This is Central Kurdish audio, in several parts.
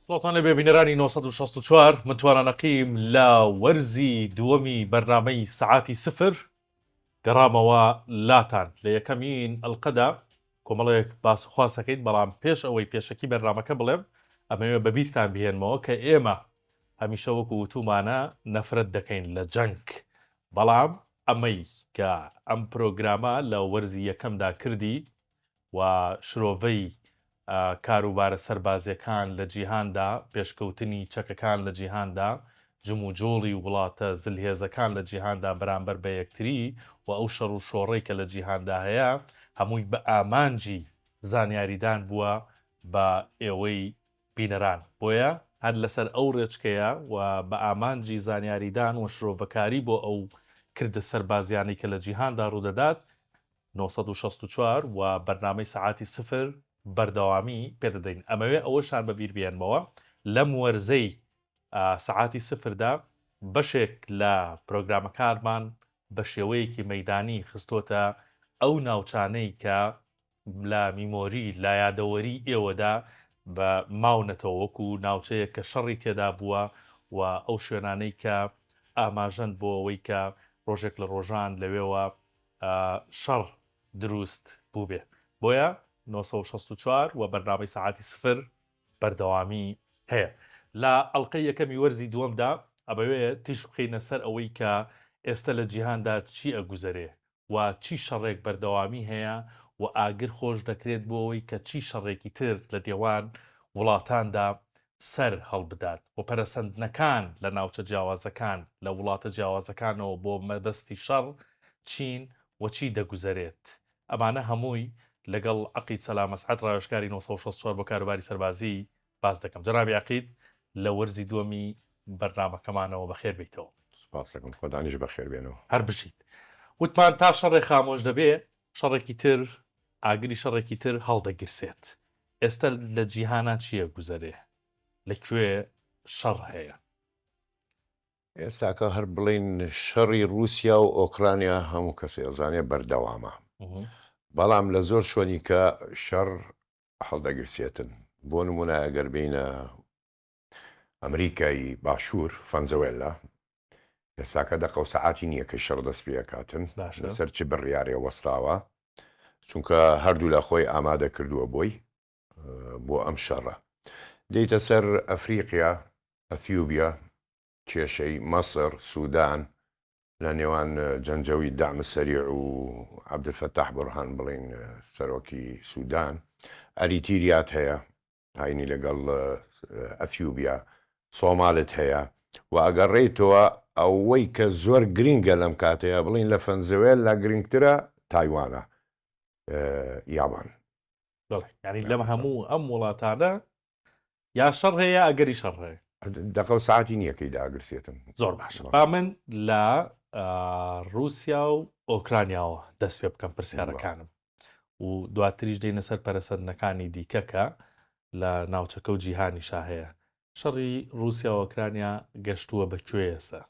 سڵاوتان لێبێ بینەرانی 964 من توانا نەقیم لە وەرزی دووەمی بەرنامەی سەعاتی سفر گەڕامەوە لاتان لە یەکەمین ئەلقەدا کۆمەڵێک باس و خواست دەکەین بەڵام پێش ئەوەی پێشەکی بەرنامەکە بڵێم ئەمەوێ بەبیرتان بهێنمەوە کە ئێمە هەمیشە وەکو وتومانە نەفرەت دەکەین لە جەنگ بەڵام ئەمەی کە ئەم پرۆگرامە لە وەرزی یەکەمدا کردی و شرۆڤەی کاروبارە سەربازیەکان لە جیهاندا، پێشکەوتنی چەکەکان لە جیهاندا، جموجۆڵی وڵاتە زلهێزەکان لە جیهاندا بەرامبەر بە یەکتری و ئەو شەڕ و شۆڕەی کە لە جیهاندا هەیە، هەمووی بە ئامانجی زانیاریدان بووە بە ئێوەی بینەران. بۆیە هەر لەسەر ئەو ڕێچکەیە و بە ئامانجی زانیاریدان و شرۆڤەکاری بۆ ئەو کردە سەربازیانەی کە لە جیهاندا ڕوودەدات، 964 و بەرنامەی سەعاتی سفر بەردەوامی پێدەدەین. ئەمەوێ ئەوەشتان بەبیر بێنمەوە لەم وەرزەی سەعاتی سفردا بەشێک لە پرۆگرامەکانمان بە شێوەیەکی مەیدانی خستۆتە ئەو ناوچانەی کە لە میمۆری، لە یادەوەری ئێوەدا بە ماونەتەوە وەکو ناوچەیەک کە شەڕی تێدا بووە و ئەو شوێنانەی کە ئاماژەن بۆ ئەوەی کە ڕۆژێک لە ڕۆژان لەوێوە شەڕ دروست بووبێ. بۆیە 964 و بەرنامەی سەعاتی سفر بەردەوامی هەیە. لە ئەڵقەی یەکەمی وەرزی دووەمدا ئەمەوێ تیشک بخەینە سەر ئەوەی کە ئێستە لە جیهاندا چی ئەگوزەرێ و چی شەڕێک بەردەوامی هەیە و ئاگر خۆش دەکرێت بۆ ئەوەی کە چی شەڕێکی تر لە نێوان وڵاتاندا سەر هەڵبدات و پەرەسەندنەکان لە ناوچە جیاوازەکان لە وڵاتە جیاوازەکانەوە بۆ مەبەستی شەڕ چین و چی دەگوزەرێت ئەمانە هەمووی لەگەڵ عەقید سەلام ئەسعەد ڕاوێژکاری 964 بۆ کاروباری سەربازی باس دەکەم. جەنابی عەقید لە وەرزی دووەمی بەرنامەکەمانەوە بەخێر بێیتەوە. سوپاس دەکەم خۆتانیش بەخێر بێنەوە. هەر بژیت. وتمان تا شەڕێ خامۆش دەبێ شەڕێکی تر ئاگری شەڕێکی تر هەڵدەگیرسێت. ئێستە لە جیهانا چی ئەگوزەرێ؟ لە کوێ شەڕ هەیە؟ ئێستاکە هەر بڵێین شەڕی ڕووسیا و ئۆکرانیا هەموو کەسێ ئەزانێ بەردەوامە. بەڵام لە زۆر شوێنی کە شەڕ هەڵدەگرسێتن. بۆ نموونە ئەگەر بێینە ئەمریکای باشوور، فەنزەوێلا، ئێستاکە دەقە و سەعاتی نییە کەی شەڕ دەست پێ ئەکاتن، لەسەر چ بڕیارێ وەستاوە، چونکە هەردوولا خۆی ئامادە کردووە بۆی، بۆ ئەم شەڕە. دێیتە سەر ئەفریقیا، ئەثیوبیا، کێشەی مەسر، سودان، لە نێوان جەنجەوی دەعم سەریع و عەبدولفەتاح بورهان بڵێین سەرۆکی سودان، ئەریتیریات هەیە هاینی لەگەڵ ئەثیوبیا، سۆمالت هەیە و ئەگەڕێیتەوە ئەوەی کە زۆر گرینگە لەم کاتەیە بڵێین لە فەنزوێلا گرینگترە تایوانە یابان. بەڵێ یانی لەم هەموو ئەم وڵاتانە یا شەڕ هەیە یا ئەگەری شەڕ هەیە. دەقە و سەعاتی نییە کەی داگرسێتن. زۆر باشە با من لە ڕووسیا و ئۆکرانیاوە دەست پێ بکەم پرسیارەکانم و دواتریش دێینە سەر پەرەسەندنەکانی دیکە کە لە ناوچەکە و جیهانیشا هەیە. شەڕی ڕووسیا و ئۆکرانیا گەشتووە بە کوێ ئێستا؟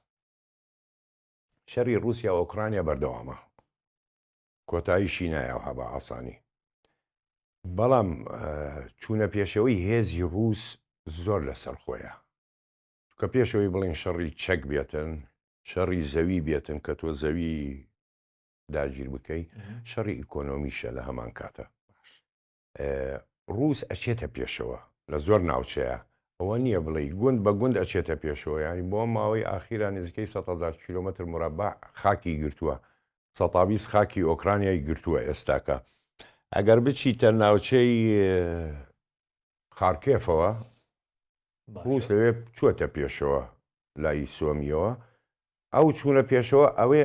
شەڕی ڕووسیا و ئۆکرانیا بەردەوامە. کۆتاییشی نایە ئەوها بە ئاسانی. بەڵام چوونە پێشەوەی هێزی ڕووس زۆر لەسەر خۆیە. چونکە پێشەوەی بڵێن شەڕی چەک بێتن، شەڕی زەوی بێتن کە تۆ زەوی داگیر بکەی، شەڕی ئیکۆنۆمیشە لە هەمان کاتە. ڕووس ئەچێتە پێشەوە لە زۆر ناوچەیە ئەوە نییە بڵێی گوند بە گوند ئەچێتە پێشەوە یانی بۆ ماوەی ئاخیرا نزیکەی 100,000 کیلۆمەتر مربع خاکی گرتووە 120 خاکی ئۆکرانیای گرتووە ئێستاکە ئەگەر بچیتە ناوچەی خارکێفەوە ڕووس لەوێ چووەتە پێشەوە لای سۆمیەوە ئەو چوونە پێشەوە ئەوێ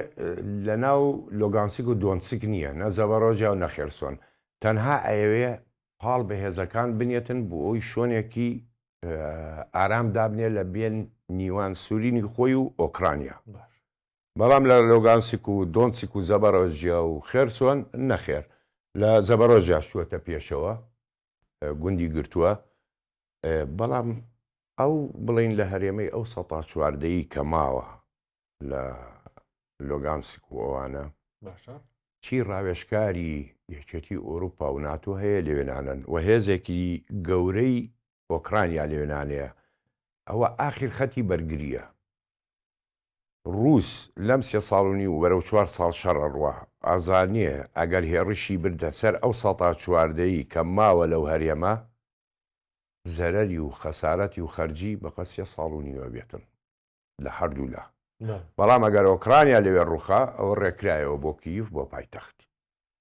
لە ناو لۆگانسک و دۆنتسک نییە، نە زەبەڕۆجیا و نە خێرسۆن. تەنها ئەیەوێ پاڵ بە هێزەکان بنێتن بۆ ئەوی شۆنێکی ئارام دابنێ لە بێن نیوان سورینی خۆی و ئۆکرانیا. بەڵام لە لۆگانسک و دۆنتسک و زەبەڕۆجیا و خێرسۆن نەخێر. لە زەبەڕۆجیاش چووەتە پێشەوە گوندی گرتووە. بەڵام ئەو بڵێین لە هەرێمەی ئەو سەتا چواردەی کە ماوە لە لۆگانسک و ئەوانە چی ڕاوێژکاری یەکێتی ئەوروپا و ناتۆ هەیە لەوێ نانەن و هێزێکی گەورەی. ئۆکرانیا لەوێنانەیە ئەوە ئاخیر خەتی بەرگرییە. ڕووس لەم سێ ساڵ و نیو بەرەو چوار ساڵ شەڕ ئەڕوا، ئەزانێ ئەگەر هێڕشی بردە سەر ئەو سەتا چواردەی کە ماوە لەو هەرێمە، زەرەری و خەسارەتی و خەرجی بە قەد سێ ساڵ و نیو ئەبێتن لە هەردوو لا. بەڵام ئەگەر ئۆکرانیا لەوێ ڕووخا، ئەوە ڕێکرایەوە بۆ کییڤ بۆ پایتەخت.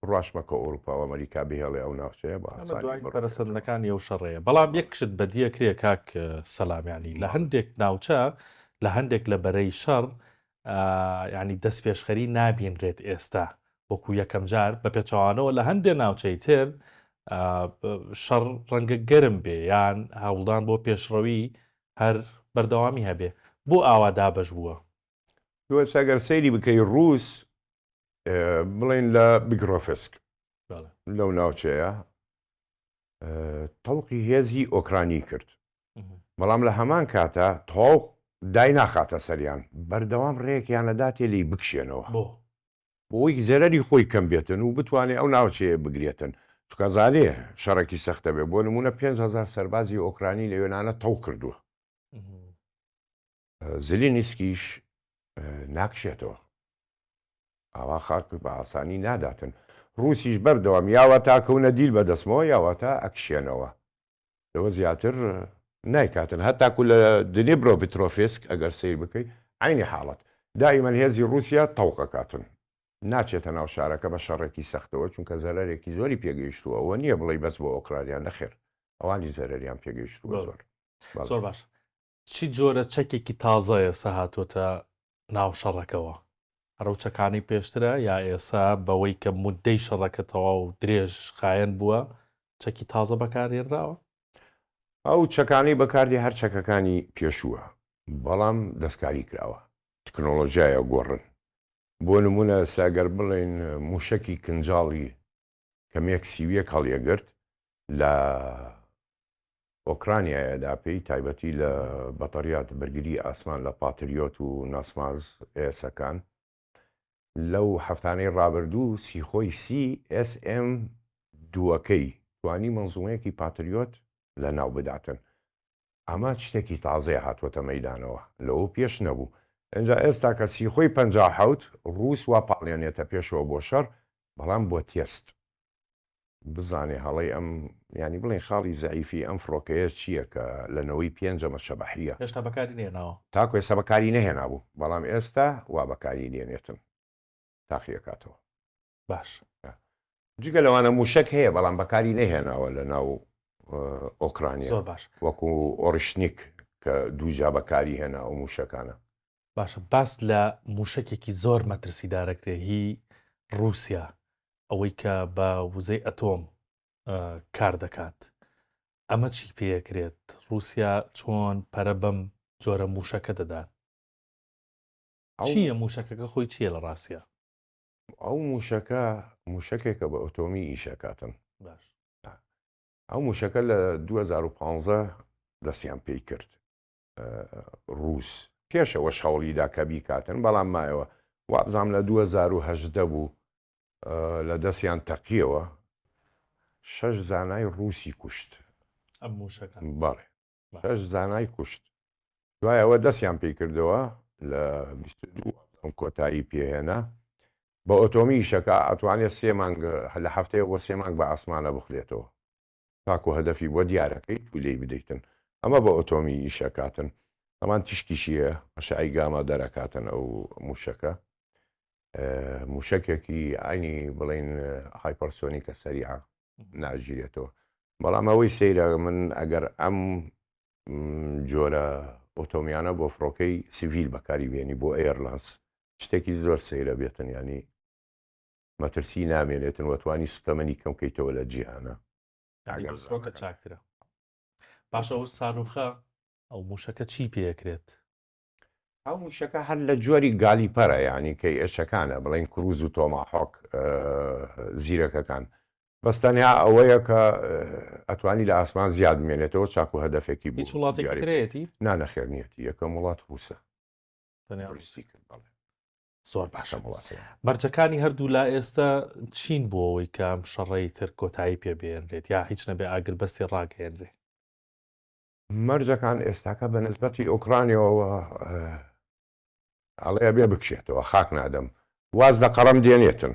بڕواش مەکە ئەوروپا و ئەمەریکا بهێڵێ ئەو ناوچەیە بە ئەمە ئاسانی دوای بڕوخێتەوە. پەرەسەندنەکانی ئەو شەڕەیە. بەڵام یەک شت بەدیەکرێ کاک سەلام یانی لە هەندێک ناوچە لە هەندێک لە بەرەی شەڕ یانی دەستپێشخەری نابینرێت ئێستا وەکو یەکەم جار بە پێچەوانەوە لە هەندێک ناوچەی تر شەڕ ڕەنگە گەرم بێ یان هەوڵدان بۆ پێشڕەوی هەر بەردەوامی هەبێ بۆ ئاوا دابەش بووە؟ تۆ ئێستا گەر سەیری بکەی ڕووس بڵێن لە بگرۆفسک لەو ناوچەیە تەوقی هێزی ئۆکرانی کرد بەڵام لە هەمان کاتە تەواو دای ناخاتە سەریان بەردەوام ڕێکیان ئەداتێ لێی بکشێنەوە بۆی زەرەری خۆی کەم بێتن و بتوانێ ئەو ناوچەیە بگرێتن چونکە زانێ شەڕێکی سەختە بێ بۆ نمونە 5هزار سەربازی ئۆکرانی لە یۆناانە تەو کردووە زلینسکیش ناکشێتەوە ئاوا خاک بە ئاسانی ناداتن. ڕووسیش بەردەوام یا واتا کەونە دیل بە دەستمەوە یا واتا ئەکشێنەوە. لەوە زیاتر نایکاتن. هەتاکو لە دنیبرۆپترۆفسک ئەگەر سەیر بکەی عەینی حاڵەت. دائیمەن هێزی ڕووسیا تەوق ئەکاتن. ناچێتە ناو شارەکە بە شەڕێکی سەختەوە چونکە زەرەرێکی زۆری پێگەیشتووە. ئەوە نییە بڵێی بەس بۆ ئۆکرانیا نەخێر ئەوانیش زەرەریان پێگەیشتووە زۆر. زۆر باش. چی جۆرە چەکێکی تازە ئێستا هاتووەتە ناو شەڕەکەوە؟ هەر ئەو چەکانەی پێشترە یا ئێسا بەوەی کە موددەی شەڕەکە تەواو درێژ خایەن بووە چەکی تازە بەکارهێنراوە؟ ئەو چەکانەی بەکاردێ هەر چەکەکانی پێشووە بەڵام دەستکاری کراوە تکنۆڵۆژیایە گۆڕن بۆ نمونە ئێستا گەر بڵێین موشەکی کنجاڵی کە مێک 31 هەڵیەگرت لە ئۆکرانیایەدا پێی تایبەتی لە بەتەریات بەرگری ئاسمان لە پاتریۆت و ناسماز ئێسەکان لەو هەفتانەی ڕابردوو سیخۆی سی ئێس ئێم دووەکەی توانی مەنزومەیەکی پاتریۆت لە ناو بداتن ئەمە شتێکی تازەیە هاتووەتە مەیدانەوە لەوە پێش نەبوو ئینجا ئێستا کە سیخۆی 57 ڕووس وا پاڵێنێتە پێشەوە بۆ شەڕ بەڵام بۆ تێست بزانێ هەڵەی ئەم یانی بڵێن خاڵی زەعیفی ئەم فڕۆکەیە چییە کە لە نەوەی پێنجەمە شەبەحییە. هێشتا بەکاری نەهێناوە. تاکو ئێستا بەکاری نەهێنابوو بەڵام ئێستا وا بەکاری دێنێتن تاقی ئەکاتەوە. باش. جگە لەوانە موشەک هەیە بەڵام بەکاری نەهێناوە لە ناو ئۆکرانیا. زۆر باش. وەکو ئۆریشنیک کە دووجا بەکاری هێنا ئەو موشەکانە. باشە باس لە موشەکێکی زۆر مەترسیدارەکرێ هی ڕووسیا ئەوەی کە بە وزەی ئەتۆم کار دەکات ئەمە چی پێکرێت ڕووسیا چۆن پەرە بەم جۆرە موشەکە دەدات چییە موشەکەکە خۆی چییە لە ڕاستە ئەو موشەکە موشەکێکە بە ئۆتۆمی ئیشەکاتن باش ئەو موشەکە لە 2015 دەستیان پێی کرد ڕووس پێش ئەوەش هەوڵیدا کە بیکاتن بەڵام مایەوە وابزانم لە 2018 بوو لە دەستیان تەقیەوە شەش زانای ڕووسی کوشت ئەم موشەکە بەڵێ شەش زانای کوشت دوای ئەوە دەستیان پێی کردەوە لە 22 کۆتایی پێهێنا بە ئۆتۆمی ئیشەکە ئەتوانێت سێ مانگ لە هەفتەیە بۆ سێ مانگ بە ئاسمانە بخلێتەوە تاکو هەدەفی بۆ دیارەکەیت و لێی بدەیتن ئەمە بە ئۆتۆمی ئیش ئەکاتن هەمان تیشکیشی هەیە ئەشعەی گاما دەرەکاتن ئەو موشەکە موشەکێکی ئاینی بڵین hypersonic ە سەریعە ناگیرێتەوە بەڵام ئەوەی سەیرە من ئەگەر ئەم جۆرە ئۆتۆمیانە بۆ فڕۆکەی سیڤیل بەکاری بێنی بۆ airlines شتێکی زۆر سەیرە بێتن ینی مەترسی نامێنێتن و توانی سوتەمەنی کەم کەیتەوە لە جیهانا. یانی بە فڕۆکە چاکترە. باشە ئەو ساروخە ئەو موشەکە چی پێکرێت؟ ئەو موشەکە هەر لە جۆری گالیپەرە یانی کەی ئێچەکانە بڵێن کروز و تۆماهۆک زیرەکەکان بەس تەنیا ئەوەیە کە ئەتوانی لە ئاسمان زیاد بمێنێتەوە چاکو هەدەفێکی بۆ هیچ وڵاتێکی ترەیەتی؟ نا نەخێر نیەتی یەکەم وڵات ڕووسە تەنیا ڕووسی کرد بەڵێ. زۆر باشە مەرجەکانی هەردوو لا ئێستا چین بۆ ئەوەی کە ئەم شەڕەی تر کۆتایی پێ بێنرێت یا هیچ نەبێ ئاگربەستی ڕاگەیەنرێ؟ مەرجەکان ئێستاکە بە نسبەتی ئۆکرانیەوە ئەڵێ ئەبێ بکشێتەوە خاک نادەم واز لە قەڕەم دێنێتن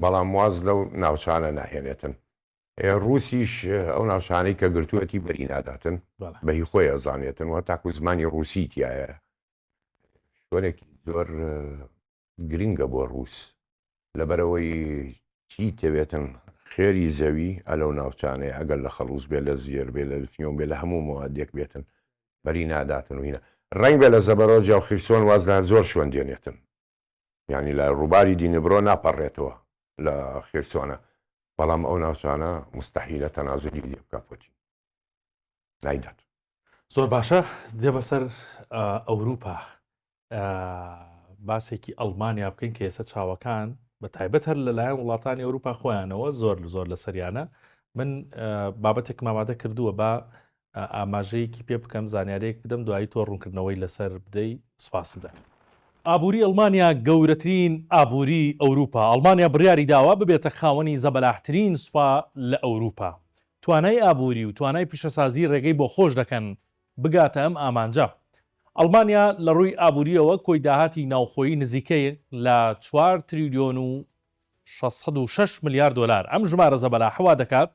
بەڵام واز لەو ناوچانە ناهێنێتن ڕووسیش ئەو ناوچانەی کە گرتووەتی بەری ناداتن بەهی خۆی ئەزانێتن و تاکو زمانی ڕووسی تایە شوێنێکی زۆر گرنگە بۆ ڕووس لەبەرئەوەی چی تەوێتن خێری زەوی ئەلەو ناوچانەیە ئەگەر لە خەڵوز بێ لە زێر بێ لە لفنیۆم بێ لە هەموو مەوادێک بێتن بەری ناداتن و هینا ڕەنگ بێ لە زەبەرۆجیا و خیرسۆن واز لە زۆر شوێن دێنێتن یانی لە ڕووباری دینبرۆ ناپەڕێتەوە لە خیرسۆنە بەڵام ئەو ناوچانە مستحیلە تەنازولی لێ بکا پۆتین نایدات. زۆر باشە دێ بەسەر ئەوروپا باسێکی ئەڵمانیا بکەین کە ئێستا چاوەکان بە تایبەت هەر لەلایەن وڵاتانی ئەوروپا خۆیانەوە زۆر زۆر لەسەریانە من بابەتێک مامادە کردووە با ئاماژەیەکی پێ بکەم زانیارێک بدەم دوایی تۆ ڕوونکردنەوەی لەسەر بدەی سپاست دەکەم. ئابووری ئەڵمانیا گەورەترین ئابووری ئەوروپا ئەڵمانیا بڕیاری داوە ببێتە خاوەنی زەبەلاحترین سوپا لە ئەوروپا توانای ئابووری و توانای پیشەسازی ڕێگەی بۆ خۆش دەکەن بگاتە ئەم ئامانجە. ئەڵمانیا لە ڕووی ئابوورییەوە کۆی داهاتی ناوخۆیی نزیکەی لە چوار تریلیۆن و 606 ملیار دۆلار. ئەم ژمارە زەبەلاحە وا دەکات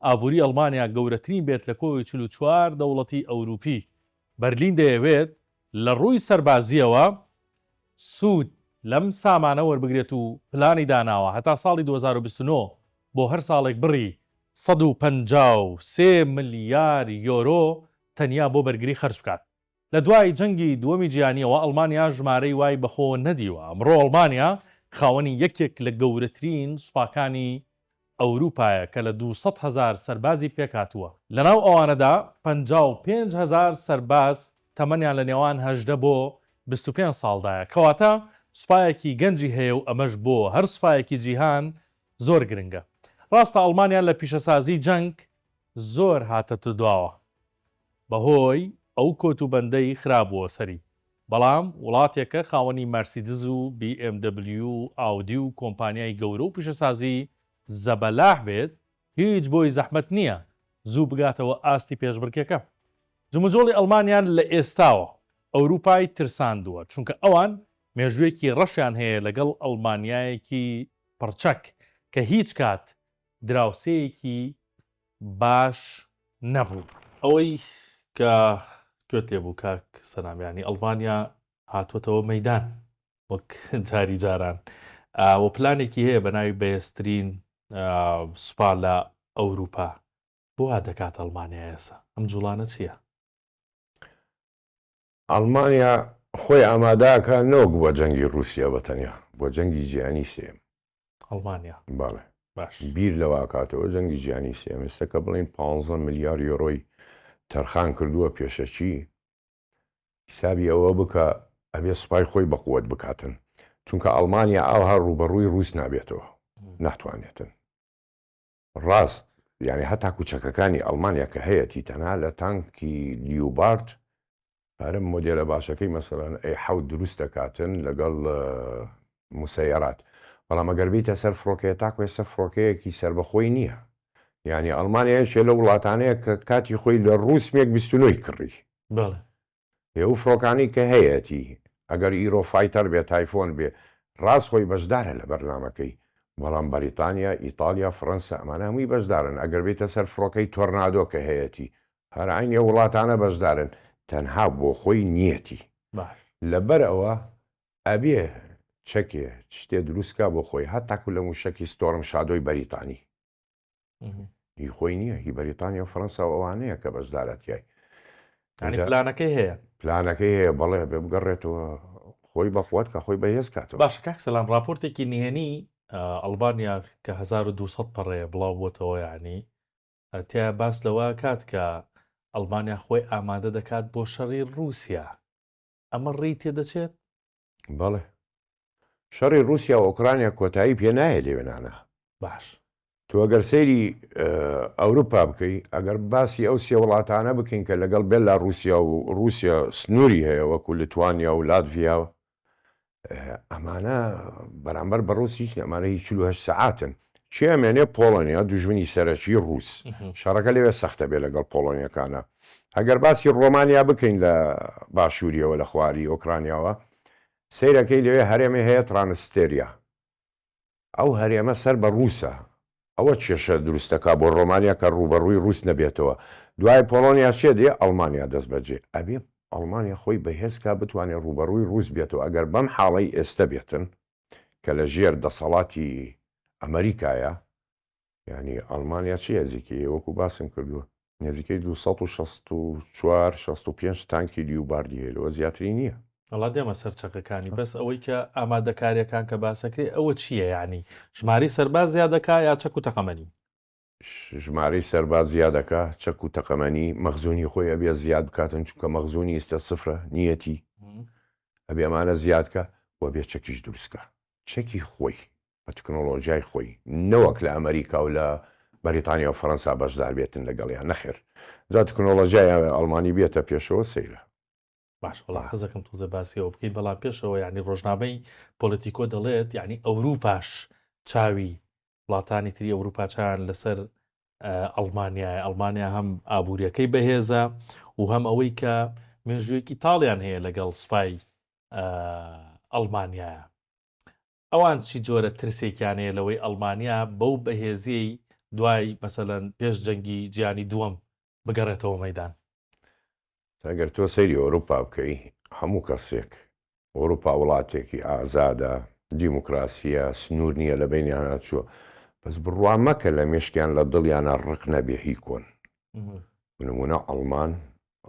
ئابووری ئەڵمانیا گەورەترین بێت لە کۆی 44 دەوڵەتی ئەوروپی. بەرلین دەیەوێت لە ڕووی سەربازییەوە سوود لەم سامانە وەربگرێت و پلانی داناوە هەتا ساڵی 2029 بۆ هەر ساڵێک بڕی 153 ملیار یۆرۆ تەنیا بۆ بەرگری خەرج بکات. لە دوای جەنگی دووەمی جیهانییەوە ئەڵمانیا ژمارەی وای بەخۆوە نەدیوە. ئەمڕۆ ئەڵمانیا خاوەنی یەکێک لە گەورەترین سوپاکانی ئەوروپایە کە لە 200 هەزار سەربازی پێکهاتووە. لەناو ئەوانەدا 55 هەزار سەرباز تەمەنیان لە نێوان 18 بۆ 25 ساڵدایە. کەواتە سوپایەکی گەنجی هەیە و ئەمەش بۆ هەر سوپایەکی جیهان زۆر گرنگە. ڕاستە ئەڵمانیا لە پیشەسازی جەنگ زۆر هاتەتە دواوە بەهۆی ئەو کۆتوبەندەی خرابووە سەری، بەڵام وڵاتێکە خاوەنی مەرسیدز و بی ئێم دەبلیو و ئاودی و کۆمپانیای گەورە و پیشەسازی زەبەلاح بێت، هیچ بۆی زەحمەت نییە زوو بگاتەوە ئاستی پێشبڕکێکە. جموجۆڵی ئەڵمانیا لە ئێستاوە ئەوروپای ترساندووە، چونکە ئەوان مێژوویەکی ڕەشیان هەیە لەگەڵ ئەڵمانیایەکی پڕچەک کە هیچ کات دراوسێیەکی باش نەبوو. ئەوەی کە گوێت لێ بوو کاک سەلام یانی ئەڵمانیا هاتووەتەوە مەیدان وەک جاری جاران و پلانێکی هەیە بە ناوی بەهێزترین سوپا لە ئەوروپا بۆ وا دەکات ئەڵمانیا ئێسا ئەم جوڵانە چییە؟ ئەڵمانیا خۆی ئامادە ئەکا نەوەک بۆ جەنگی ڕووسیا بە تەنیا، بۆ جەنگی جیهانی سێیەم. ئەڵمانیا؟ بەڵێ. باش. بیر لەوە ئەکاتەوە جەنگی جیهانی سێیەم. ئێستا کە بڵێین پانزە ملیار یۆرۆی تەرخان کردووە پێشەکی، حیسابی ئەوە بکە ئەبێ سوپای خۆی بەقوەت بکاتن. چونکە ئەڵمانیا ئاوها ڕووبەڕووی ڕووس نابێتەوە. ناتوانێتن. ڕاست یانی هەتاکو چەکەکانی ئەڵمانیا کە هەیەتی تەنها لە تانکی لیوبارد پارە مۆدێلە باشەکەی مەسەلەن ئەی حەوت دروست دەکاتن لەگەڵ مسەیەرات بەڵام ئەگەر بیتە سەر فڕۆکەیە تاکو ئێستا فڕۆکەیەکی سەربەخۆی نییە یانی ئەڵمانیا یەکێ لە وڵاتانەیە کە کاتی خۆی لە ڕووس مێگ 29 کڕی بەڵێ ئێ ئەو فڕۆکانەی کە هەیەتی ئەگەر ئیرۆ فایتەر بێ تایفۆن بێ ڕاست خۆی بەشدارە لە بەرنامەکەی بەڵام بەریتانیا ئیتاڵیا فڕەنسا ئەمانە هەمووی بەشدارن ئەگەر بێیتە سەر فڕۆکەی تۆرنادۆ کە هەیەتی هەر عەینی ئەو وڵاتانە بەشدارن تەنها بۆ خۆی نیەتی باش. لەبەر ئەوە ئەبێ چەکێ شتێ دروست کا بۆ خۆی هەتاکو لە موشەکی ستۆرم شادۆی بەریتانی هی خۆی نییە هی بەریتانیا و فەرەنسا و ئەوانەیە کە بەشدارە تیای یانی پلانەکەی هەیە پلانەکەی هەیە بەڵێ بێ بگەڕێتەوە خۆی بەخوات کە خۆی بەهێز کاتەوە باشە کاک سەلام راپۆرتێکی نهێنی ئەلبانیا کە 1200 پەڕەیە بڵاو بۆتەوە یعنی تیا باس لەوە کات کە ئەلمانیا خۆی ئامادە دەکات بۆ شەڕی رووسیا ئەمە ڕێی تێدەچێت؟ بەڵێ. شەڕی ڕووسیا و ئۆکرانیا کۆتایی پێ نایە لێوێنانە. باش. تۆ ئەگەر سەیری ئەوروپا بکەی، ئەگەر باسی ئەو سێ وڵاتانە بکەین کە لەگەڵ بێلا ڕووسیا و ڕووسیا سنووری هەیە وەکو لتوانیا و لاتڤیا ئەمانە بەرامبەر بە ڕووس هیچ ئەمانە هی 48 سەعاتن. چێ ئەمێنێ؟ پۆڵۆنیا، دوژمنی سەرەکی ڕووس. شەڕەکە لەوێ سەختە بێ لەگەڵ پۆڵۆنیەکانا. ئەگەر باسی ڕۆمانیا بکەین لە باشووریەوە لە خواری ئۆکرانیاوە، سەیرەکەی لەوێ هەرێمێ هەیە ترانستێریا. ئەو هەرێمە سەر بە ڕووسە. ئەوە کێشە دروست دەکا بۆ ڕۆمانیا کە ڕووبەڕووی ڕووس نەبێتەوە. دوای پۆڵۆنیا چێ دێ؟ ئەڵمانیا دەستبەجێ. ئەبێ ئەڵمانیا خۆی بەهێز کا بتوانێ ڕووبەڕووی ڕووس بێتەوە. ئەگەر بەم حاڵەی ئێستە بێتن کە لە ژێر دەسەڵاتی ئەمەریکایە، یانی ئەڵمانیا چ هێزێکی هەیە؟ وەکوو باسم کردووە نزیکەی 264 65 تانکی لیوباردی هەیە لەوە زیاتری نییە. وەڵا دێمە سەر چەکەکانی بەس ئەوەی کە ئامادەکاریەکان کە باسەکرێ ئەوە چییە یانی ژمارەی سەرباز زیادەکا یا چەک و تەقەمەنی؟ ژمارەی سەرباز زیادەکا، چەک و تەقەمەنی، مەخزونی خۆی ئەبێ زیاد بکاتن چونکە مەخزونی ئیستە سفرە نیەتی ئەبێ ئەمانە زیادکا و ئەبێ چەکیش دروستکا چەکی خۆی بە تکنۆڵۆژیای خۆی نەوەک لە ئەمەریکا و لە بەریتانیا و فەرەنسا بەشدار بێتن لەگەڵیان نەخێر جا تکنۆڵۆژیای ئەڵمانی بێتە پێشەوە سەیرە. باش وەڵا حەزەکەم تۆزێ باسی ئەوە بکەین بەڵام پێشەوە یعنی ڕۆژنامەی پۆلیتیکۆ دەڵێت یعنی ئەوروپاش چاوی وڵاتانی تری ئەوروپا چاویان لەسەر ئەڵمانیایە ئەڵمانیا هەم ئابوووریەکەی بەهێزە و هەم ئەوەی کە مێژوویەکی تاڵیان هەیە لەگەڵ سوپای ئەڵمانیایە ئەوان چی جۆرە ترسێکیان هەیە لەوەی ئەڵمانیا بەو بەهێزیەی دوای مەسەلەن پێش جەنگی جیهانی دووەم بگەڕێتەوە مەیدان؟ ئەگەر تۆ سەیری ئەوروپا بکەی هەموو کەسێک ئەوروپا وڵاتێکی ئازادە دیموکراسیە سنوور نییە لە بەینیانا چووە بەس بڕوا مەکە لە مێشکیان لە دڵیانا ڕق نەبێ هی کۆن نمونە ئەڵمان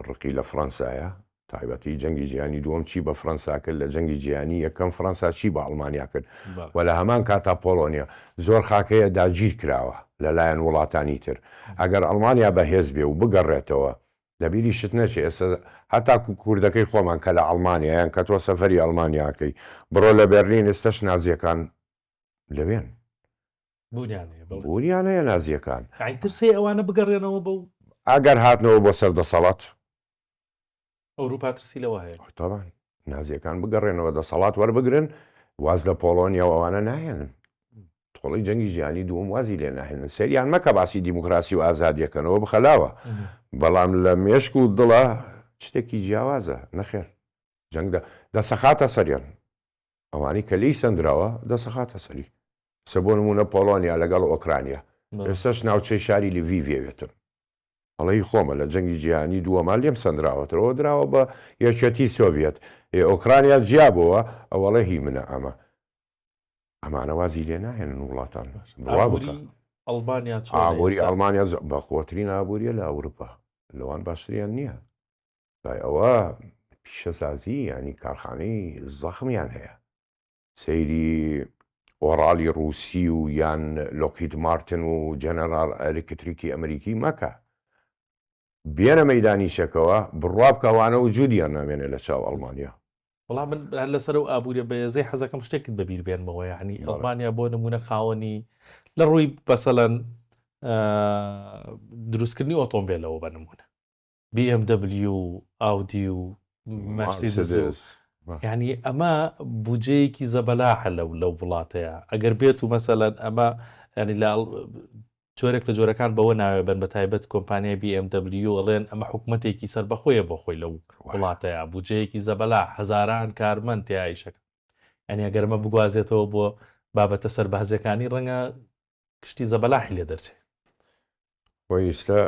ڕقی لە فڕەنسایە، تایبەتی جەنگی جیهانی دووەم چی بە فڕەنسا کرد، لە جەنگی جیهانی یەکەم فڕەنسا چی بە ئەڵمانیا کرد و لە هەمان کاتا پۆڵۆنیا. زۆر خاک هەیە داگیر کراوە لە لایەن وڵاتانی تر. ئەگەر ئەڵمانیا بەهێز بێ و بگەڕێتەوە، لە بیریشت نەچێ ئێستا هەتاکوو کوردەکەی خۆمان کە لە ئەڵمانیا یان کە تۆ سەفەری ئەڵمانیا ئەکەی بڕۆ لە بێرلین ئێستەش نازییەکان لەوێن. بوونیان هەیە بەڵێ. بوونیان هەیە نازییەکان. یانی ترس هەیە ئەوانە بگەڕێنەوە بەو. ئەگەر هاتنەوە بۆ سەر دەسەڵات. ئەوروپا ترسی لەوە هەیە. تەبعەن نازییەکان بگەڕێنەوە دەسەڵات وەربگرن واز لە پۆڵۆنیا و ئەوانە ناهێنن. تۆڵەی جەنگی جیهانی دووەم وازی لێ ناهێنن. سەیریان مەکە باسی دیموکراسی و ئازادی ئەکەن ئەوە بخە لاوە. بەڵام لە مێشک و دڵا شتێکی جیاوازە. نەخێر جەنگ دەسەخاتە سەریان. ئەوانەی کە لێی سەندراوە دەسەخاتە سەری. ئێستا بۆ نموونە پۆڵۆنیا لەگەڵ ئۆکرانیا ئێستاش ناوچەی شاری لڤیڤ ئەوێتن. ئەڵێ هی خۆمە لە جەنگی جیهانی دووەما لێم سەندراوەتەوە دراوە بە یەکێتی سۆڤیەت. ئێ ئۆکرانیا جیا بۆوە ئەو ئەڵێ هی منە ئەمە. ئەمانە وازی لێ ناهێنن وڵاتان. بڕوا بکە. ئابووری ئەڵمانیا چۆنە ئابووری ئێستا؟ ئەڵمانیا بەقوەترین ئابووریە لە ئەوروپا. لەوان باشتریان نییە. دوای ئەوە پیشەسازی یانی کارخانەی زەخمیان هەیە. سەیری ئۆڕاڵی ڕووسی و یان لۆکهید مارتن و جەنەراڵ ئەلکتریکی ئەمریکی مەکە. بێنە مەیدانی چەکەوە، بڕوا بکە ئەوانە وجودیان نامێنێ لە چاو ئەڵمانیا. وەڵا من هەر لەسەر ئەو ئابووریە بەهێزەی حەزەکەم شتێکت بەبیر بێنمەوە یانی ئەڵمانیا بۆ نموونە خاوەنی لە ڕووی مەسەلەن دروستکردنی ئۆتۆمبێلەوە بە نموونە BMW و ئاودی و مەرسیدس و یعنی ئەمە بودجەیەکی زەبەلاحە لەو لەو وڵاتەیە ئەگەر بێت و مەسەلەن ئەمە ینی لە جۆرێک لە جۆرەکان بەوە ناوێ بن بە تایبەت کۆمپانیای BMW ئەڵێن ئەمە حکوومەتێکی سەربەخۆیە بۆ خۆی لەو وڵاتەیە بودجەیەکی زەبەلا هەزاران کارمەند تیایشەکە یعنی ئەگەر ئەمە بگوازێتەوە بۆ بابەتە سەربازیەکانی ڕەنگە شتی زەبەلاحی لێ دەرچێ. خۆی ئیستا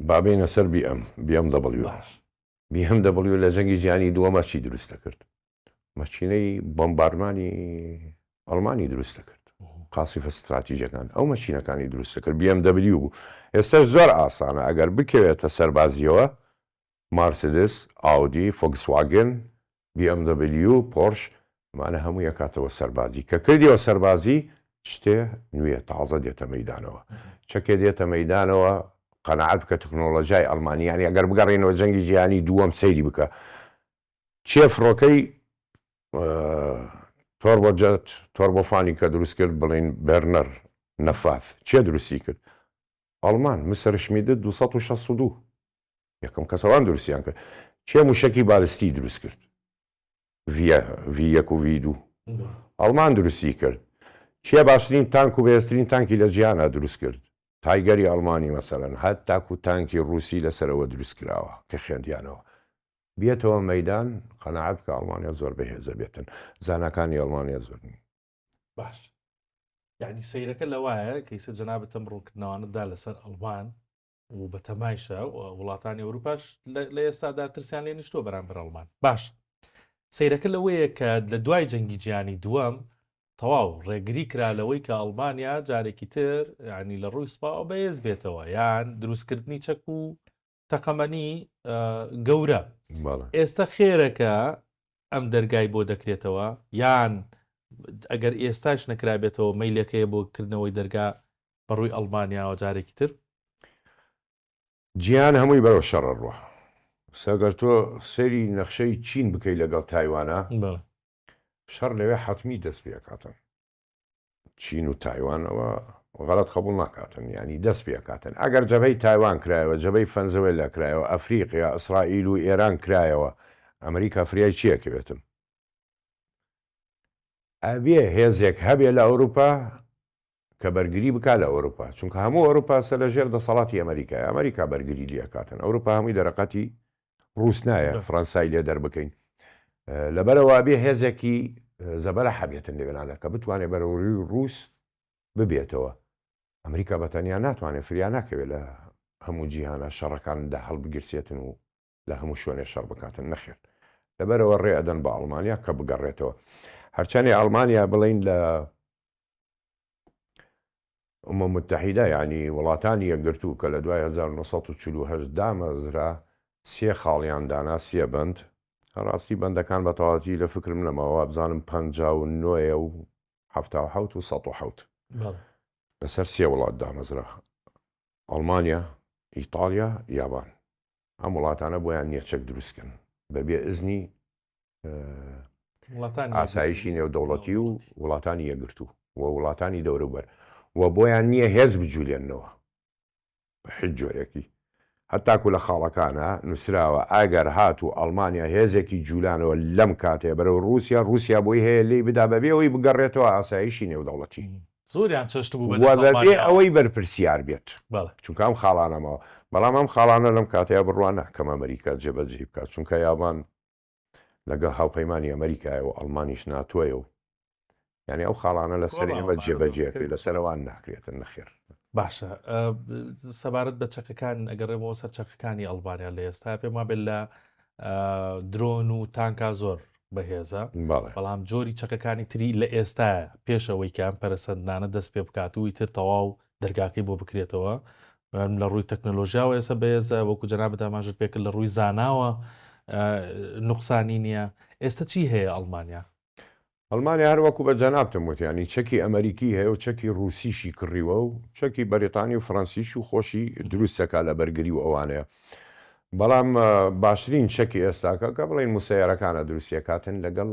با بێینە سەر بی ئەم بی ئەم دەبڵیو. بی ئەم دەبڵیو لە جەنگی جیهانی دووەما چی دروست دەکرد؟ مەکینەی بۆمبارمانی ئەڵمانی دروست دەکرد. قاسیفە ستراتیجەکان ئەو مەکینەکانی دروست دەکرد. بی ئەم دەبلیو بوو. ئێستاش زۆر ئاسانە ئەگەر بکەوێتە سەربازیەوە مارسیدس، ئاودی، فۆکسواگن، بی ئێم دەبلیو، پۆرش، ئەمانە هەمووی ئەکاتەوە سەربازی. کە کردیەوە سەربازی، شتێ نوێ، تازە دێتە مەیدانەوە. چەکێ دێتە مەیدانەوە، قەناعەت بکە تکنۆڵۆجیای ئەڵمانی، یانی ئەگەر بگەڕێینەوە جەنگی جیهانی دووەم سەیری بکە، چێ فڕۆکەی تۆربۆجەت، تۆربۆفانی کە دروست کرد، بڵێین بێرنەر نەفاث، چێ دروستی کرد؟ ئەڵمان، مسەرشمیدت 262. یەکەم کەس ئەوان دروستیان کرد. کێ موشەکی بالستی دروست کرد؟ ڤی یەک و ڤی دوو. ئەڵمان دروستی کرد. کێ باشترین تانک و بەهێزترین تانکی لە جیهانا دروست کرد؟ تایگەری ئەڵمانی مەسەلەن هەتاکو تانکی ڕوسی لەسەرەوە دروست کراوە کە خوێندیانەوە. بێتەوە مەیدان قەناعەت بکە ئەڵمانیا زۆر بەهێزە بێتن زاناکانی ئەڵمانیا زۆر نین. باش یعنی سەیرەکە لەوایە کەیسە جەنابت ئەم ڕوونکردنەوانە دا لەسەر ئەڵمان و بەتەمایشە وڵاتانی ئەوروپاش لە ئێستادا ترسیان لێ نیشتووە بەرامبەر ئەڵمان باش سەیرەکە لەوەیە کە لە دوای جەنگی جیهانی دووەم تەواو ڕێگری کرا لەوەی کە ئەڵمانیا جارێکی تر ینی لە ڕووی سوپاوە بەهێز بێتەوە یان دروستکردنی چەک و تەقەمەنی گەورە ئێستا خێرەکە ئەم دەرگای بۆ دەکرێتەوە یان ئەگەر ئێستاش نەکرابێتەوە مەیلەکەیە بۆ کردنەوەی دەرگا بە ڕووی ئەڵمانیاوە جارێکی تر؟ جیهان هەمووی بەرەو شەڕ ئەڕوا. ئێستا گەر تۆ سەیری نەخشەی چین بکەی لەگەڵ تایوانا، شەڕ لەوێ حەتمی دەست پێ ئەکاتن. چین و تایوان ئەوە غەڵەت قەبوڵ ناکاتن، یانی دەست پێ ئەکاتن. ئەگەر جەبهەی تایوان کرایەوە، جەبهەی فەنزوێلا کرایەوە، ئەفریقیا، ئیسرائیل و ئێران کرایەوە، ئەمریکا فریای چی ئەکەوێتن؟ ئەبێ هێزێک هەبێ لە ئەوروپا کە بەرگری بکا لە ئەوروپا چونکە هەموو ئەوروپا سە لە ژێر دەسەڵاتی ئەمریکایە ئەمریکا بەرگری لێ ئەکاتن ئەوروپا هەمووی دەرەقەتی ڕوس نایە فڕەنسای لێ دەربکەین لەبەرەوە ئەبێ هێزێکی زەبەلە حەبێتن لەوێنانە کە بتوانێت بەرەوڕووی ڕوس ببێتەوە ئەمریکا بە تەنیا ناتوانێت فریا ناکەوێت لە هەموو جیهانە شەڕەکاندا هەڵبگیرسێتن و لە هەموو شوێنێ شەڕ بکاتن نەخێر لەبەرەوە ڕێ ئەدەن بە ئەڵمانیا کە بگەڕێتەوە هەرچەنێ ئەڵمانیا بڵین لە ئومە متحیدە یعنی وڵاتانی یەکگرتوو کە لە دوای 1948 دامەزرا سێ خاڵیان دانا سێ بەند ڕاستی بەندەکان بە تەواوەتی لە فکرم نەماوە وابزانم 59 و 77 و 107 لەسەر سێ وڵات دامەزرا ئەڵمانیا ئیتاڵیا یابان ئەم وڵاتانە بۆیان نییە چەک دروستکەن بەبێ ئزنی ئاسایشی نێودەوڵەتی و وڵاتانی یەکگرتوو و وڵاتانی دەوروبەر و بۆیان نییە هێز بجولێننەوە بە هیچ جۆرێکی هەتاکو لە خاڵەکانە نووسراوە ئەگەر هات و ئەڵمانیا هێزێکی جولانەوە لەم کاتەیە بەرەو ڕووسیا ڕووسیا بۆی هەیە لێی بدا بەبێ ئەوەی بگەڕێتەوە ئاسایشی نێودەوڵەتی. زۆریان چەشتبوو بە دەست ئەڵمانیاوە. وە بەبێ ئەوەی بەرپرسیار بێت. بەڵێ. چونکە ئەم خاڵانە ماوە. بەڵام ئەم خاڵانە لەم کاتەیا بڕوا ناکەم ئەمریکا جێبەجێی بکات چونکە یابان لەگەڵ هاوپەیمانی ئەمریکایە و ئەڵمانیش ناتۆیە و یانی ئەو خاڵانە لەسەر ئێمە جێبەجێ ئەکرێت لەسەر ئەوان ناکرێتن نەخێر. باشە سەبارەت بە چەکەکان ئەگەڕێمەوە سەر چەکەکانی ئەڵمانیا لە ئێستا پێم وابێت لە درۆن و تانکا زۆر بەهێزە بەڵام جۆری چەکەکانی تری لە ئێستا پێشەوەی کە ئەم پەرەسەندنانە دەست پێ بکات و ئیتر تەواو دەرگاکەی بۆ بکرێتەوە لە ڕووی تەکنەلۆژیاوە ئێستا بەهێزە وەکو جەنابت ئاماژەت پێکرد لە ڕووی زاناوە نوقسانی نییە ئێستا چی هەیە ئەڵمانیا؟ ئەڵمانیا هەر وەکو بە جەنابتم وت یانی چەکی ئەمەریکی هەیە و چەکی ڕووسیشی کڕیوە و چەکی بەریتانی و فڕەنسیش و خۆشی دروست دەکات لە بەرگری و ئەوانەیە بەڵام باشترین چەکی ئێستاکە کە بڵێین موسەیەرەکانە دروستیەکاتن لەگەڵ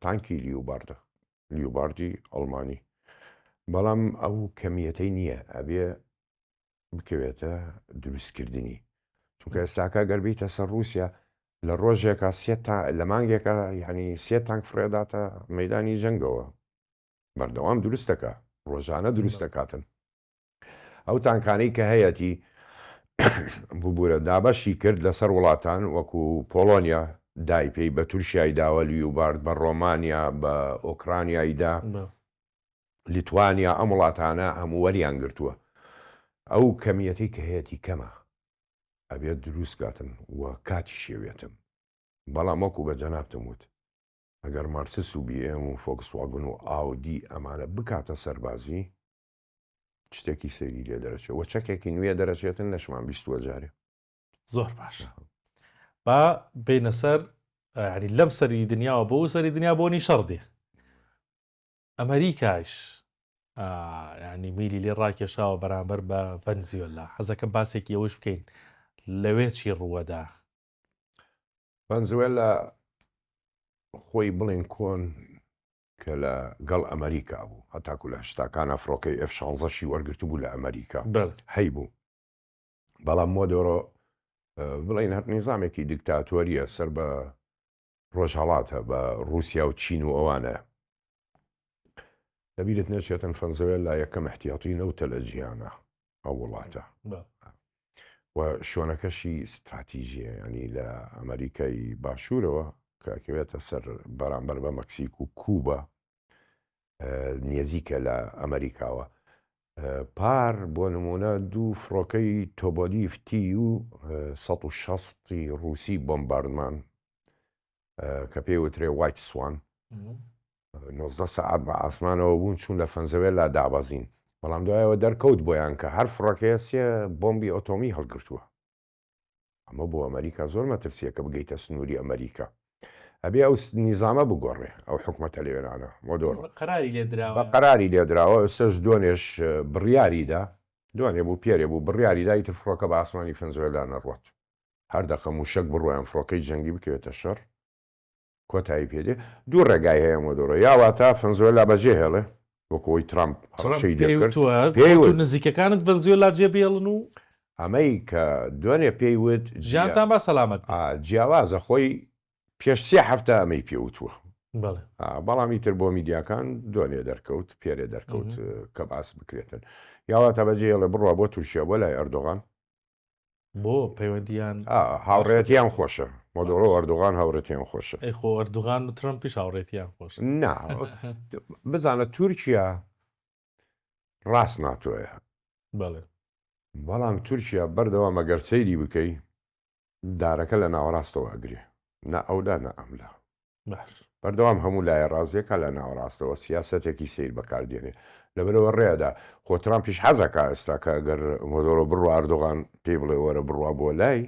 تانکی لیوباردە لیوباردی ئەڵمانی بەڵام ئەو کەمیەتەی نییە ئەبێ بکەوێتە دروستکردنی چونکە ئێستاکە گەر بیتە سەر رووسیا لە ڕۆژێکا سێ تا لە مانگێکا یعنی سێ تانک فڕێداتە مەدانی جەنگەوە بەردەوام دروست دەکا ڕۆژانە دروست دەکاتن ئەو تانکانەی کە هەیەتی ببوورە دابەشی کرد لەسەر وڵاتان وەکو پۆڵۆنیا دای پێی بە تورکیای داوە لیوبارد بە ڕۆمانیا بە ئۆکرانیای دا لیتوانیا ئەم وڵاتانە هەموو وەریان گرتووە ئەو کەمیەتەی کە هەیەتی کەمە ئەبێت دروست کاتن و کاتیشی ئەوێتن بەڵام وەکو بە جەنابتم وت ئەگەر مارسس و بی ئێم و فۆکسواگن و ئاودی ئەمانە بکاتە سەربازی شتێکی سەیری لێ دەرەچێت وە چەکێکی نوێ دەرەچێتن نەشمان بیستووە جارێ. زۆر باشە با بینە سەر ینی لەم سەری دنیاوە بۆ سەری دنیا بۆنی شەڕ دێ ئەمەریکایش یانی میلی لێ ڕاکێشاوە بەرامبەر بە ڤەنزیۆلا حەزەکەم باسێکی ئەوەش بکەین لەوێ چی ڕووەدا؟ ڤەنزوێلا خۆی بڵێن کۆن کە لە گەڵ ئەمریکا بوو هەتاکو لە هەشتاکانە فڕۆکەی ئێف شانزەشی وەرگرتبوو لە ئەمریکا هەیبوو بەڵام مۆدۆرۆ بڵێن هەر نیزامێکی دیکتاتۆریە سەر بە ڕۆژهەڵاتە بە ڕووسیا و چین و ئەوانە. لەبیرت نەچێتن فەنزوێلا یەکەم احتیاطی نەوتە لە جیهانا ئەو وڵاتە و شوێنەکەشی ستراتیژیە ینی لە ئەمریکای باشوورەوە کە ئەکەوێتە سەر بەرامبەر بە مەکسیک و کوبا نێزیکە لە ئەمریکاوە پار بۆ نمونە دوو فڕۆکەی تۆبۆلیف تی 160 ڕوسی بۆمباردمان کە پێی وترێ وایت سوان 19 سەعات بە ئاسمانەوە بوون چوون لە فەنزەوێلا دابەزین بەڵام دوایەوە دەرکەوت بۆیان کە هەر فڕۆکەیە سێ بۆمبی ئۆتۆمی هەڵگرتووە ئەمە بۆ ئەمریکا زۆر مەترسیە کە بگەیتە سنووری ئەمریکا ئەبێ ئەو نیزامە بگۆڕێ ئەو حکومەتە لێرانە مۆدۆر قەراری لێدراوە بە قەراری لێدراوە ئێستاش دوێنێش بڕیاریدا دوێنێ بوو پێرێ بوو بڕیاریدا ئیتر فڕۆکە بە ئاسمانی فەنزوێلا نەڕوات هەر دەقە موشەک بڕۆیان فڕۆکەی جەنگی بکەوێتە شەڕ کۆتایی پێ دێ. دوو ڕێگای هەیە مۆدۆرۆ یا واتە فەنزوێلا بەجێ هێڵێ وەکو ئەوەی ترامپ هەڕەشەی لێ کرد پێی وت نزیکەکانت ڤەنزوێلا جێ بێڵن و ئەمەی کە دوێنێ پێی وت ژیانتان با سەلامەت بێ. جیاوازە خۆی پێش سێ هەفتە ئەمەی پێ وتووە. بەڵێ. بەڵام ئیتر بۆ میدیاکان دوێنێ دەرکەوت پێرێ دەرکەوت کە باس بکرێتن. یا واتە بەجێ هێڵێ بڕوا بۆ تورکیا بۆ لای ئەردۆغان. بۆ پەیوەندیان هاوڕێتیان خۆشە مۆدۆرۆ ئەردۆغان هاوڕێتیان خۆشە ئەی خۆ ئەردوغان و ترەمپیش هاوڕێتیان خۆشە نا بزانە تورکیا ڕاست ناتۆیە بەڵێ بەڵام تورکیا بەردەوام ئەگەر سەیری بکەی دارەکە لە ناوەڕاستەوە ئەگرێ نە ئەولا نە ئەملا باش. بەردەوام هەموو لایە ڕازیەکا لە ناوەڕاستەوە سیاسەتێکی سەیر بەکار دێنێ لەبەرئەوە ڕێئەدا خۆ ترامپیش حەزەکا ئێستا کە گەر مۆدۆرۆ بڕوا ئەردۆغان پێی بڵێ وەرە بڕوا بۆ لای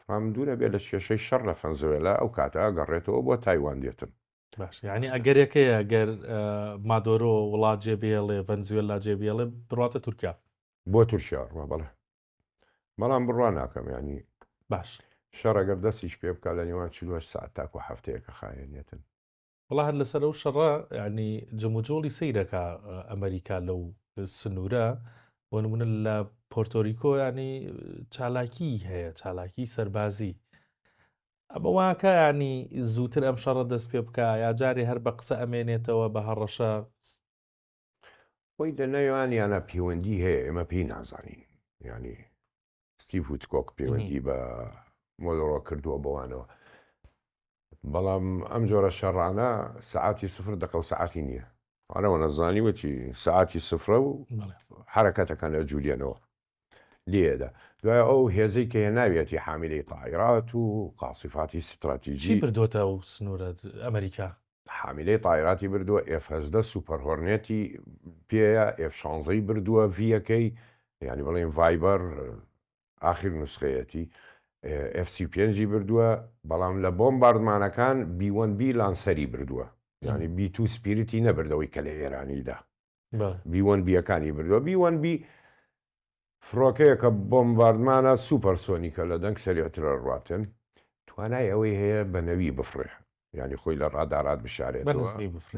ترامپ دوورە بێ لە کێشەی شەڕ لە فەنزوێلا ئەو کاتە ئەگەڕێتەوە بۆ تایوان دێتن. باش یانی ئەگەرێک هەیە گەر مادۆرۆ وڵات جێ بهێڵێ ڤەنزوێلا جێ بهێڵێ بڕواتە تورکیا. بۆ تورکیا ڕوا بەڵێ. بەڵام بڕوا ناکەم یانی باش شەڕ ئەگەر دەستیش پێ بکا لە نێوان 48 سەعات تاکو هەفتەیەکە خایەنێتن. وەڵا هەر لەسەر ئەو شەڕە یانی جموجۆڵی سەیرەکا ئەمریکا لەو سنوورە بۆ نمونە لە پۆرتۆریکۆ ینی چالاکی هەیە چالاکی سەربازی ئەمە واکە ینی زووتر ئەم شەڕە دەست پێ بکە یا جارێ هەر بە قسە ئەمێنێتەوە بە هەڕەشە خۆی لە نێوانیانە پەیوەندی هەیە ئێمە پێی نازانین یعنی ستیڤ وتکۆک پەیوەندی بە مۆدۆرۆ کردووە بەوانەوە بەڵام ئەم جۆرە شەڕانە سەعاتی سفر دەقە و سەعاتی نییە ئەرەوە نەزانی وتی سەعاتی سفرە و حرەکەتەکان لە جوولێنەوە لێدا دوای ئەو هێزەی کە هێناویەتی حامیلەی تایرات و قاسیفاتی ستراتیجی بردوتە و سنوورە ئەمریکا حامیلەی تایراتی بردووە، ئێف 18 سوپەر هۆرنێتی پێیە، ئێف شانزەی بردووە ڤییەکەی، یانی بڵێین ڤایبەر ئاخیر نوسخەیەتی، ئێف 35 ی بردووە، بەڵام لە بۆمباردمانەکان بی وەن بی لانسەری بردووە، یانی بی تو سپیریتی نەبردەوەی کە لە ئێرانی دا، بی وەن بییەکانی بردووە، بی وەن بی فڕۆکەیەکە بۆمباردمانە سوپەرسۆنیکە لە دەنگ سەریعترە ڕواتن، توانای ئەوەی هەیە بە نەوی بفڕێ، یانی خۆی لە ڕادارات بشارێتەوە،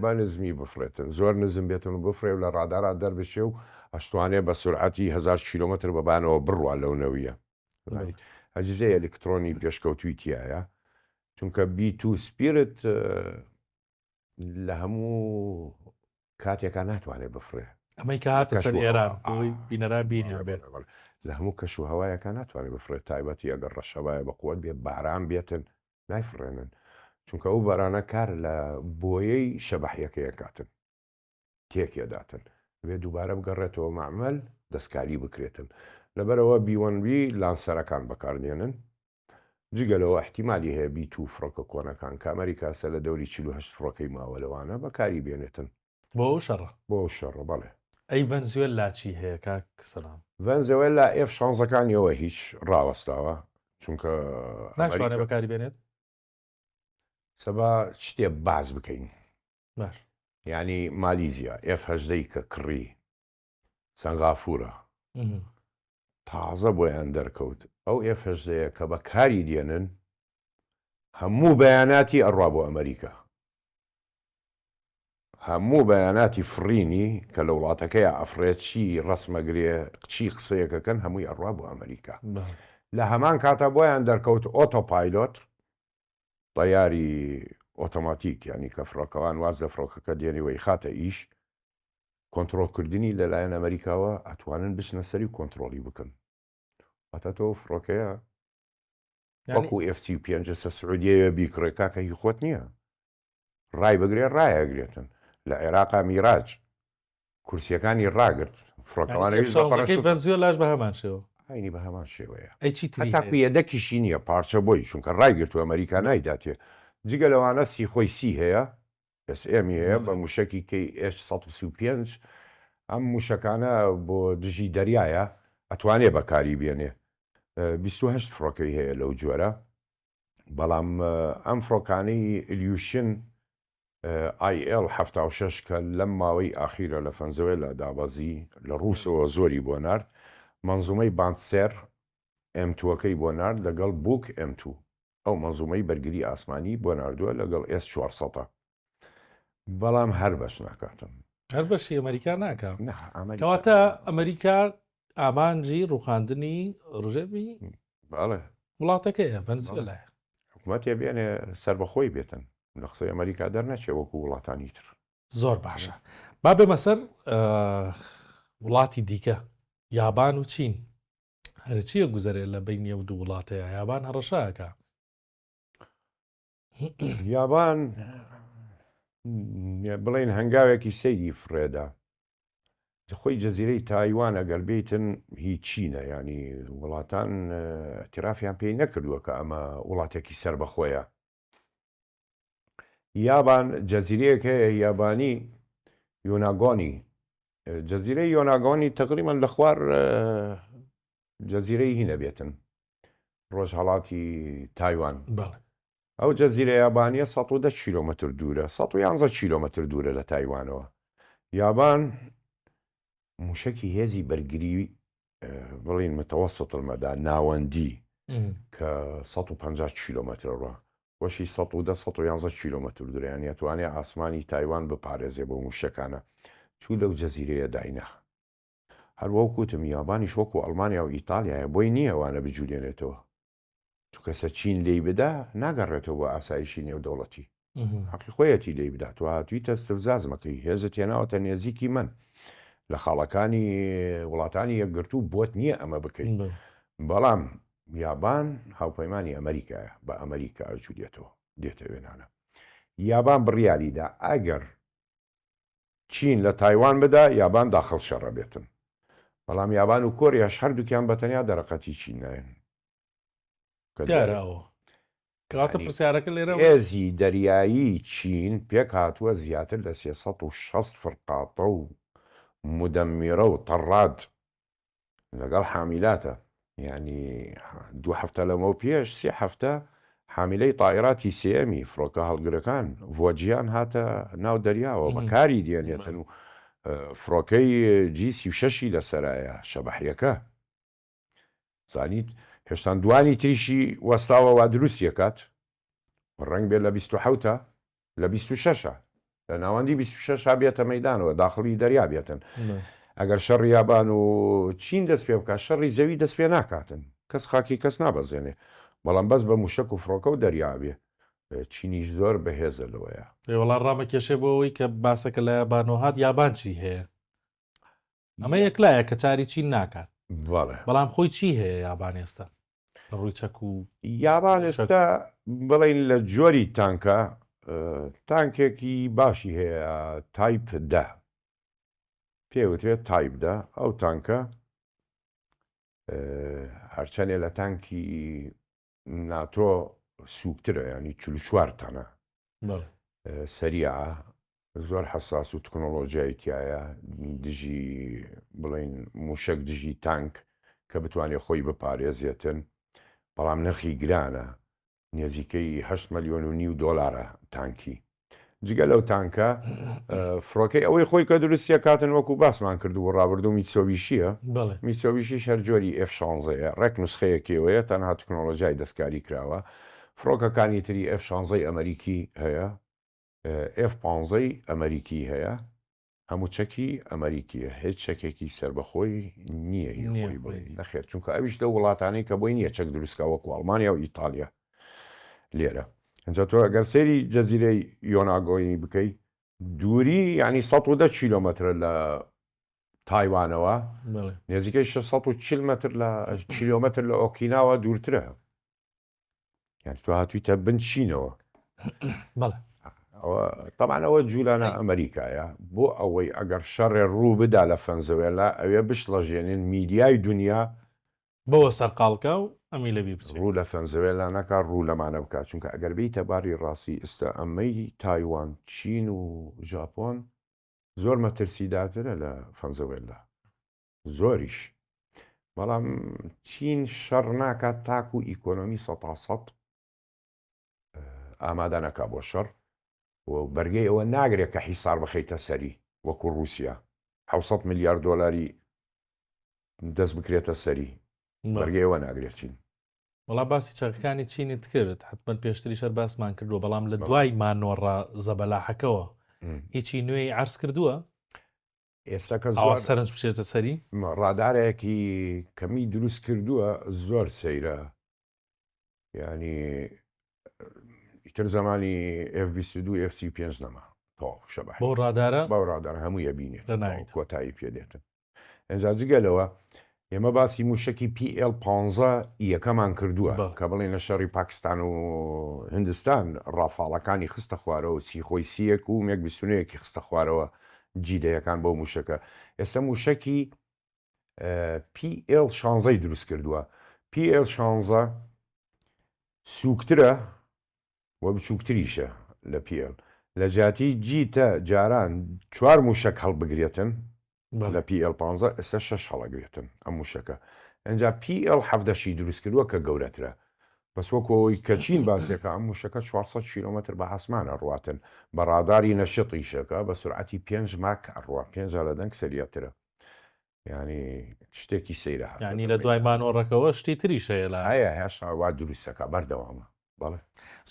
بە نزمی بفڕێتن، زۆر نزم بێتن و بفڕێ و لە ڕادارات دەربچێ و ئەشتوانێ بە سورعەتی 1000 کیلۆمەتر بە بانەوە بڕوا لەو نەویە. ئەجهیزەی ئەلکترۆنی پێشکەوتووی تیایە، چونکە بی تو سپیرت لە هەموو کاتێکا ناتوانێت بفڕێ. ئەمەی کە هاتە سەر ئێران بۆی بینەران بینیان بێت. لە هەموو کەش و هەوایەکا ناتوانێت بفڕێت تایبەتی ئەگەر ڕەشەبایە بە قوت بێ باران بێتن نایفڕێنن چونکە ئەو بارانە کار لە بۆیەی شەبەحیەکەی ئەکاتن تێکێداتن دەبێت دووبارە بگەڕێتەوە مەعمەل دەستکاری بکرێتن لەبەرئەوە بی وەن بی لانسەرەکان بەکاردێنن جگە لەوە ئیحتیمالی هەیە بی توو فڕۆکە کۆنەکان کە ئەمریکا سە لە دەوری 48 فڕۆکەی ماوە لەوانە بەکاری بێنێتن. بۆ ئەو شەڕە؟ بۆ ئەو شەڕە بەڵێ. ئەی ڤەنزوێللا چی هەیە کاک سەلام؟ ڤەنزوێللا ئێف شانزەکانیەوە هیچ ڕاوەستاوە چونکە ناشتوانێ بەکاری بێنێت؟ سەبا شتێ باس بکەین. باش. یانی مالیزیا ئێف هەژدەی کە کڕی سەنغافورە تازە بۆیان دەرکەوت ئەو ئێف هەژدەیە کە بەکاری دێنن هەموو بەیاناتی ئەڕوا بۆ ئەمریکا هەموو بەیاناتی فڕینی کە لە وڵاتەکەیا ئەفڕێ چی ڕەسمەگرێ چی قسەیەکەکەن هەمووی ئەڕوا بۆ ئەمریکا لە هەمان کاتا بۆیان دەرکەوت ئۆتۆ پایلۆت تەیاری ئۆتۆماتیک یانی کە فڕۆکەوان واز لە فڕۆکەکە دێنێ و ئەیخاتە ئیش. کۆنترۆڵکردنی لەلایەن ئەمریکاوە ئەتوانن بچنە سەری و کۆنترۆڵی بکەن. واتە تۆ فڕۆکەیە وەکو ئێف 35 سە سعودیەوە بیکڕێ کاکە هی خۆت نییە. ڕای بگرێ ڕایەگرێتن. لە عێراقا میراج کورسیەکانی ڕاگرت فڕۆکەوانەویش بە پەڕەشوت. ڤەنزوێلاش بە هەمان شێوە. عەینی بە هەمان شێوەیە. ئەی چی تری هەتاکو هەیە؟ یەدەکیشی نییە پارچە بۆی چونکە ڕایگرتووە ئەمەریکا نایداتێ. جگە لەوانە سیخۆی سی هەیە ئێس ئێمی هەیە بە موشەکی کەی ئێچ 135 ئەم موشەکانە بۆ دژی دەریایە ئەتوانێ بەکاری بێنێ. 28 فڕۆکەی هەیە لەو جۆرە. بەڵام ئەم فڕۆکانەی ئیلیوشن ئای ئێڵ 76 کە لەم ماوەی ئاخیرە لە فەنزوێلا دابەزی لە ڕووسەوە زۆری بۆ نارد، مەنزومەی بانتسێر ئێم تووەکەی بۆ نارد لەگەڵ بوک ئێم توو ئەو مەنزومەی بەرگری ئاسمانی بۆ ناردووە لەگەڵ ئێس 400 بەڵام هەر بەش ناکاتن. هەر بەشی ئەمەریکا ناکا. نا ئەمەریکا. کەواتە ئەمەریکا ئامانجی ڕووخاندنی ڕژێمی بەڵێ. وڵاتەکەیە، ڤەنزوێلایە. حکومەتێ بێنێ سەربەخۆی بێتن لە قسەی ئەمەریکا دەرنەچێ وەکو وڵاتانی تر. زۆر باشە با بێمە سەر وڵاتی دیکە یابان و چین هەرچیە گوزەرێ لە بینی ئەو دوو وڵاتەیە یابان هەڕەشەکە. یابان بڵێن هەنگاوێکی سەیری فڕێدا خۆی جەزیرەی تایوان ئەگەر بیتن هی چینە ینی وڵاتان اعترافیان پێی نەکردووە کە ئەمە وڵاتێکی سەربەخۆیە یابان جەزیرەیەک هەیە یابانی یۆناگۆنی جەزیرەی یۆناگۆنی تقریبا لە خوار جەزیرەی هینە بێتن ڕۆژهەڵاتی تایوان. بەڵێ. ئەو جەزیرە یابانییە 110 کیلۆمەتر دوورە، 111 کیلۆمەتر دوورە لە تایوانەوە. یابان مووشەکی هێزی بەرگری بڵێین متوسط المدى، ناوەندی، کە 150 کیلۆمەترە ڕا، وەشی 110، 111 کیلۆمەتر دوورە، یانی ئەتوانێ ئاسمانی تایوان بپارێزێ بەو مووشەکانە. چوو لەو جەزیرەیە داینا. هەر وەک وتم یابانیش وەکو ئەڵمانیا و ئیتالیایە بۆی نییە ئەوانە بجولێنێتەوە چونکە سە چین لێی بدا ناگەڕێتەوە بۆ ئاسایشی نێودەوڵەتی حەقی خۆیەتی لێی بدات و هاتوویتە استفزازمەکەی هێزت هێناوەتە نێزیکی من لە خاڵەکانی وڵاتانی یەکگرتوو بۆت نییە ئەمە بکەیت بەڵام یابان هاوپەیمانی ئەمریکایە بە ئەمریکا ئەجولێتەوە دێتە وێنانە یابان بڕیاریدا ئەگەر چین لە تایوان بدا یابان داخڵ شەڕە بێتن بەڵام یابان و کۆریاش هەردووکیان بە تەنیا دەرەقەتی چین نایەن کە دیارە ئەوە کەواتە پرسیارەکە لێرە هێزی دەریایی چین پێک هاتووە زیاتر لە 360 فرقاتە و مدەمیرە و تەڕاد لەگەڵ حامیلاتە یانی دوو هەفتە لەمەو پێش سێ هەفتە حامیلەی تائیراتی سێیەمی فڕۆکە هەڵگرەکان ڤۆجیان هاتە ناو دەریاوە بەکاری دێنێتن و فڕۆکەی جی 36ی لەسەرایە شەبەحیەکە زانیت هێشتان دوانی تریشی وەستاوە وا دروستیەکات ڕەنگ بێت لە 27 لە 26 لە ناوەندی 26 ا بێتە مەیدانەوە داخڵی دەریا بێتن ئەگەر شەڕی یابان و چین دەست پێ بکات شەڕی زەوی دەست پێ ناکاتن کەس خاکی کەس نابەزێنێ بەڵام بەس بە موشەک و فڕۆکە و دەریا بێ چینیش زۆر بەهێزە لەوەیە. ئێ وەڵا ڕامەکێشێ بۆ ئەوەی کە باسەکە لە یابانەوە هات یابان چی هەیە؟ ئەمە یەکلایە کە چاری چین ناکات. بەڵێ. بەڵام خۆی چی هەیە یابان ئێستا لە ڕووی چەک و یابان ئێستا بڵێین لە جۆری تانکە تانکێکی باشی هەیە تایپ دە پێ وترێت تایپ دە ئەو تانکە هەرچەندێ لە تانکی ناتۆ سووکترە ینی 44 تەنە سەریعە زۆر حەساس و تکنۆلۆژیای تایە دژی بڵین موشک دژی تانک کە بتوانێت خۆی بپارێزێتن بەڵام نرخی گرانە نێزیکەی هەشت ملیۆن و نیو دۆلارە تانکی. جگە لەو تانکە فڕۆکەی ئەوەی خۆی کە دروستیە کاتن وەکو باسمان کردبوو ڕابردوو میتسۆبیشیە میتسۆبیشیش هەر جۆری ئێف شانزەیە ڕێک نوسخەیەکیەوەیە تەنها تکنۆلۆژیای دەستکاری کراوە فڕۆکەکانی تری ئێف شانزەی ئەمریکی هەیە ئێف پانزەی ئەمریکی هەیە هەموو چەکی ئەمەریکیە هێچ چەکێکی سەربەخۆی نییە هی خۆی بڵێ نەخێر چونکە ئەویش لەو وڵاتانەی کە بۆی نییە چەک دروستکا وەکو ئەڵمانیا و ئیتالیا لێرە ئینجا تۆ ئەگەر سەیری جەزیرەی یۆناگۆینی بکەی. دووری یانی 110 کیلۆمەترە لە تایوانەوە، نێزیکەی 640 مەتر لە کیلۆمەتر لە ئۆکیناوا دوورترە. یانی تۆ هاتوویتە بن چینەوە. بەڵێ. ئەوە تەبعەن ئەوە جوولانە ئەمریکایە بۆ ئەوەی ئەگەر شەڕێ ڕوو بدا لە فەنزوێلا ئەوێ بشڵەژێنن میدیای دونیا بەوە سەرقاڵ کا و ئەمی لەبیر بچێ. ڕوو لە فەنزوێلا نەکا ڕوو لەمانە بکا چونکە ئەگەر بێیتە باری ڕاستی ئیستا ئەمەی تایوان چین و ژاپۆن زۆر مەترسیدارترە لە فەنزوێلا زۆریش بەڵام چین شەڕ ناکات تاکو ئیکۆنۆمی سەتا سەد ئامادە نەکا بۆ شەڕ و بەرگەی ئەوە ناگرێت کە حیسار بخەیتە سەری وەکو ڕووسیا 600 ملیار دۆلاری دەست بکرێتە سەری بەرگەی ئەوە ناگرێت چین. وەڵا باسی چەکەکانی چینت کرد حتمما پێشتریش هەر باسمان کردووە بەڵام لە دوای مانۆڕە زەبەلاحەکەوە هیچی نوێی عەرز کردووە؟ ئێستا کە زۆر سەرنج بچێتە سەری؟ ڕادارێکی کەمی دروست کردووە زۆر سەیرە یانی ئیتر زمانی F22 F35 نەما تەواو شەبەح بەو ڕادارە بەو ڕادارە هەموو یەبینێت کۆتایی پێ دێتن ئینجا جگە لەوە ئێمە باسی مووشەکی PL 15 یەکەمان کردووە کە بڵێن لە شەڕی پاکستان و هندستان ڕافاڵەکانی خستە خوارەوە سیخۆی سیەک و مێک 29ێکی خستە خوارەوە جیدەیەکان بەو مووشەکە ئێستا مووشەکی PL 16 دروست کردووە PL 16 سووکترە و بچووکتریشە لە PL لە جیاتی جیتە جاران چوار مووشەک هەڵبگرێتن لە PL 15 ئێستا شەش هەڵەگرێتن ئەم مووشەکە ئینجا PL حەڤدەشی دروست کردووە کە گەورەترە بەس وەکو ئەوەی کە چین باسێکە ئەم مووشەکە 400 کیلۆمەتر بە ئاسمان ئەڕواتن بە ڕاداری نەشط ئیشەکە بە سورعەتی پێنج ماک ئەڕوا پێنج لە دەنگ سەریعترە یانی شتێکی سەیرە هاتۆتە یانی لە دوای مانۆڕەکەوە شتی تریش هەیە لە هەیە هێشتا وا دروستەکە بەردەوامە بەڵێ.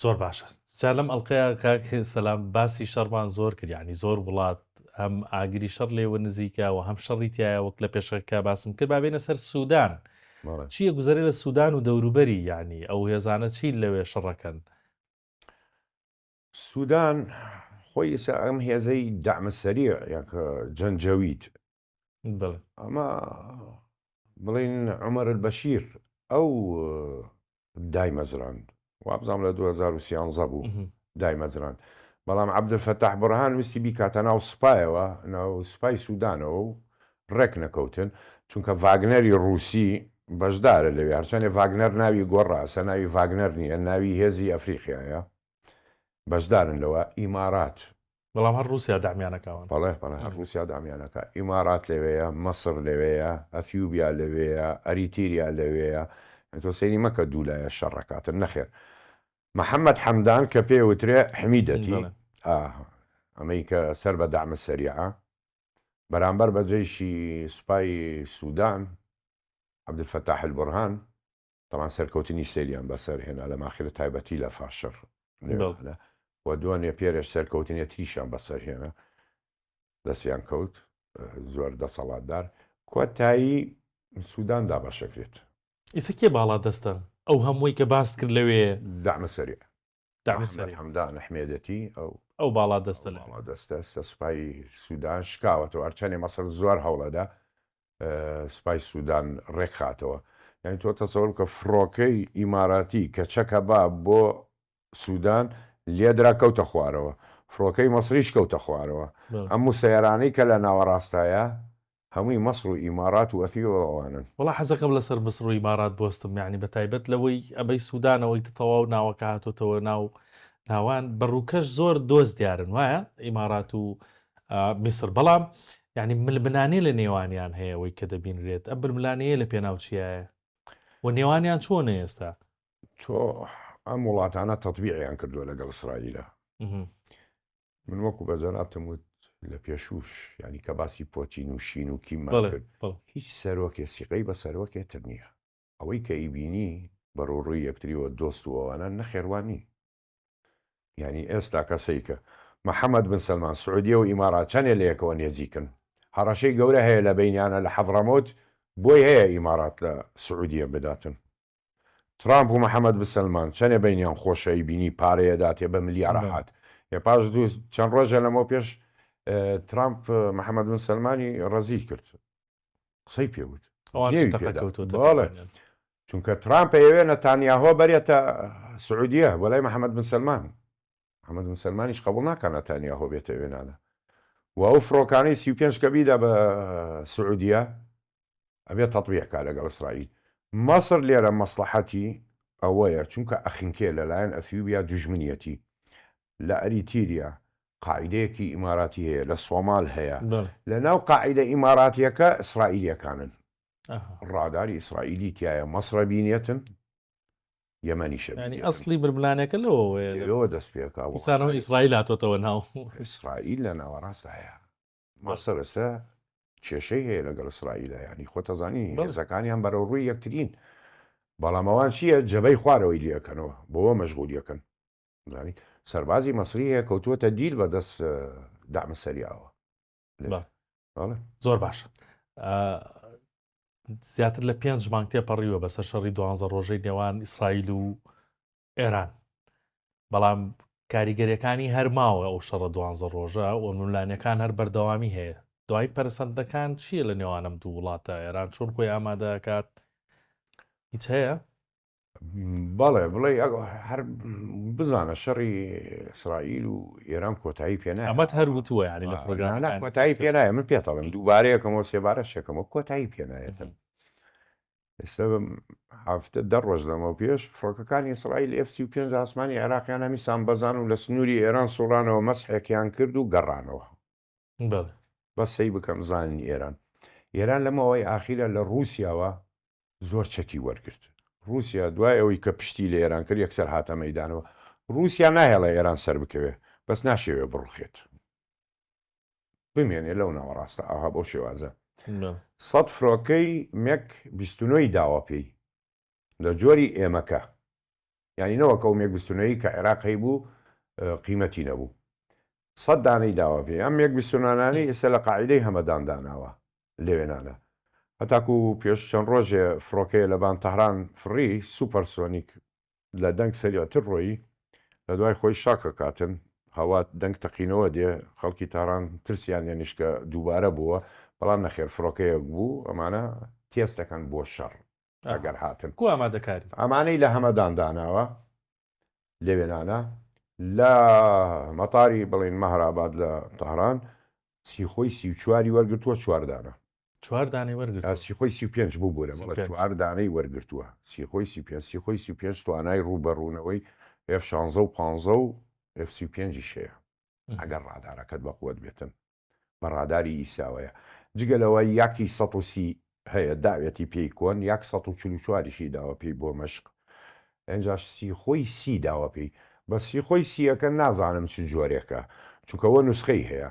زۆر باشە جا لەم ئەڵقەیە کاک سەلام باسی شەڕمان زۆر کرد یانی زۆر وڵات هەم ئاگری شەڕ لێوە نزیکە و هەم شەڕی تایە وەک لە پێشەکە باسم کرد با بێینە سەر سوودان چییە گوزەرێ لە سوودان و دەوروبەری یانی ئەو هێزانە چی لەوێ شەڕەکەن؟ سوودان خۆی ئیسا ئەم هێزەی دەعم سەریع یا کە جەنجەوید ئەمە بڵین عمر البەشیر ئەو دایمەزراند وابزانام لە 2013 بوو دایمەزراند بەڵام عەبدولفەتاح بڕهان ویستی بیکاتە ناو سوپایەوە ناو سوپای سوودانەوە و ڕێک نەکەوتن چونکە ڤاگنەری ڕووسی بەشدارە لەوێ هەرچەندێ ڤاگنەر ناوی گۆڕا ئەسە ناوی ڤاگنەر نییە ناوی هێزی ئەفریقیایە بەشدارن لەوە ئیمارات. بەڵام هەر ڕووسیا دەعمیان ئەکا ئەوان. بەڵێ بەڵێ هەر ڕووسیا دەعمیان ئەکا ئیمارات لەوێیە مەسر لەوێیە ئەثیوبیا لەوێیە ئەریتیریا لەوێیە یانی تۆ سەیری مەکە دوولایە شەڕ ئەکاتن نەخێر محەمەد حەمدان کە پێ وترێ حمیدەتی ئا ئەمەی کە سەر بە دەعم سەریعە بەرامبەر بە جەیشی سوپای سودان عەبدولفەتاح البورهان تەبعەن سەرکەوتنی سەیریان بەسەر هێنا لە ماخرە تایبەتی لە فاشر لێوانە و دوانێ پێرێش سەرکەوتنێ تریشیان بەسەر هێنا دەستیان کەوت زۆر دەسەڵاتدار کۆتایی سودان دابەشەکرێت. ئیسە کێ باڵا دەستە ئەو هەمووی کە باست کرد لەوێ؟ دەعم سەریع. دەعم سەریع. محەمەد حەمدان حمێدەتی ئەو. ئەو باڵا دەستە لەوێ. باڵا دەستە ئێستا سوپای سودان شکاوەتەوە هەرچەندێ مەسر زۆر هەوڵەدا سوپای سودان ڕێکخاتەوە یانی تۆ تەسەوەر بکە فڕۆکەی ئیماراتی کە چەکە با بۆ سودان لێدرا کەوتە خوارەوە فڕۆکەی مەسریش کەوتە خوارەوە ئەم موسەیەرانەی کە لە ناوەڕاستایە هەمووی مەسر و ئیمارات و ئەثیۆ ئەوانن. وەڵا حەزەکەم لەسەر مسر و ئیمارات بوەستم یانی بەتایبەت لەوەی ئەمەی سودانەوە ئیتر تەواو ناوەکە هاتۆتەوە ناو ناوان بە ڕووکەش زۆر دۆست دیارن وایە ئیمارات و میسر بەڵام یانی ململانێ لە نێوانیان هەیە ئەوەی کە دەبینرێت ئەم ململانێیە لە پێناو چیایە و نێوانیان چۆنە ئێستا؟ تۆ ئەم وڵاتانە تەتبیعیان کردووە لەگەڵ ئیسرائیلە من وەکو بە جەنابتم وت لە پێشووش یانی کە باسی پۆتین و شین و کیممان کرد هیچ سەرۆکێ سیقەی بە سەرۆکێ تر نییە ئەوەی کە ئیبینی بەڕوو ڕووی یەکتریەوە دۆست و ئەوانە نەخێر وا نین یانی ئێستا کە سەیکە محەمەد بن سەلمان سعودیە و ئیمارات چەنێ لە یەکەوە نێزیکن هەڕەشەی گەورە هەیە لە بەینیانە لە حەضرەمۆت بۆی هەیە ئیمارات لە سعودیە بداتن ترامپ و محەمەد بن سەلمان چەنێ بەینیان خۆشە ئەیبینی پارەیە داتێ بە ملیارەهات. پاش دوو چەند ڕۆژە لەمەو پێش ترامپ محەممەد بن سەلمانی ڕەزیل کرد قسەی پێوت بەڵێ چونکە ترامپ ئەیەوێ نەتانیاهۆ بەرێتە سعودیە بۆ لای محەممەد بن سەلمان محەممەد بن سەلمانیش قبول ناکا نەتانیاهۆ بێتە وێنانە و ئەو فڕۆکانەی 35 کە بیدا بە سعودیە ئەبێ تەتبیع کا لەگەڵ ئیسرائیل. مەسر لێرە مەسڵەحەتی ئەوەیە چونکە ئەخنکێ لەلایەن ئەثیوبیا دوژمنیەتی. لە ئەریتیریا قاعیدەیەکی ئیماراتی هەیە، لە سۆمال هەیە. لە ناو قاعیدە ئیماراتیەکە ئیسرائیلیەکانن. ڕاداری ئیسرائیلی تیایە مەسرە بینێتن، یەمەنیشە یانی بینێتن. ئەسڵی ململانێکە لەوەوەیە. لەوێوە دەست پێکا. دیسانەوە ئیسرائیل هاتۆتەوە ناو. ئیسرائیل لە ناوەڕاستدا هەیە. مەسر ئێستا کێشەی هەیە لەگەڵ ئیسرائیلە یانی خۆت ئەزانی هێزەکانیان بەرەو ڕووی یەکترین بەڵام ئەوان چییە جەبەی خوارەوەی لەکەنەوە بۆوە مەشغولیەکەن زانی سەربازی مەسری هەیە کەوتووەتە دیل بەدەست دەعم سەریعەوە زۆر باشە زیاتر لە پێنج مانگ تێپەڕیوە بەسەر شەڕی دوانزە ڕۆژەی نێوان ئیسرائیل و ئێران بەڵام کاریگەریەکانی هەر ماوە ئەو شەڕە دوانزە ڕۆژە و ململانێکان هەر بەردەوامی هەیە دوای پەرسەندەکان چییە لە نێوان ئەم دوو وڵاتە ئێران چۆن خۆی ئامادەکات هیچ هەیە؟ بەڵێ بڵێ هەر بزانە شەڕی ئیسرائیل و ئێران کۆتایی پێ نایە ئەمەت هەر وتووە یانی لە پرۆگرام کۆتایی پێ نایە من پێتەڵم دووبارەیەکەمەوە سێبارە شێکەمەوە کۆتایی پێ نایەتن ئێستا هەفتە دە ڕۆژ لەمەو پێش فڕۆکەکانی ئیسرائیل ئێف 35 ئاسمانی عێراقیان هەمیسان بەزان و لە سنووری ئێران سوڕانەوە مەسحێکیان کرد و گەڕانەوە. بەڵێ. بەس سەی بکەم زانین ئێران ئێران لەمەوەی ئاخیرە لە ڕووسیاوە زۆر چەکی وەرگرت. ڕووسیا دوای ئەوەی کە پشتی لە ئێران کرد یەکسەر هاتە مەیدانەوە. ڕووسیا ناهێڵێ ئێران سەربکەوێ بەس ناشیەوێ بڕوخێت. بمێنێ لەو ناوەڕاستە ئاها بەو شێوازە سەد فرۆکەی مێک 29 ی داوە پێی لە جۆری ئێمەکە یانی نەوەک ئەو مێک 29 ی کە عێراق هەیبوو قیمەتی نەبوو سەد دانەی داوە پێی ئەم مێک 29 ئێستا لە قاعیدەی هەمەدان داناوە لەوێنانە هەتاکو پێش چەند ڕۆژێ فڕۆکەیە لەبان تەهران فڕی supersonic لە دەنگ سەریعتر ڕۆیی، لە دوای خۆی شاک ئەکاتن، هەوا دەنگ تەقینەوە دێ، خەڵکی تاران ترسیان لێ نیشت کە دووبارە بووە، بەڵام نەخێر فڕۆکەیەک بوو، ئەمانە تێست دەکەن بۆ شەڕ ئەگەر هاتن. کو ئامادەکاری؟ ئەمانەی لە هەمەدان داناوە لەوێنانە لە مەتاری بڵێین مەهراباد لە تەهران سیخۆی 34 ی وەرگرتووە چوار دانە. چوار دانەی وەرگرتووە. سیخۆی 35 ببورە بەڵێ چوار دانەی وەرگرتووە سیخۆی 35 سیخۆی 35 توانای ڕووبەڕوونەوەی ئێف 16 و 15 و ئێف 35 یش هەیە ئەگەر ڕادارەکەت بەقوەت بێتن بە ڕاداری ئیساوەیە جگە لەوە یاکی 130 هەیە داوێتی پێی کۆن یاک 144 یشی داوە پێی بۆ مەشق ئینجاش سیخۆی سی داوە پێی بەس سیخۆی سیەکە نازانم چ جۆرێکە چونکە وە نوسخەی هەیە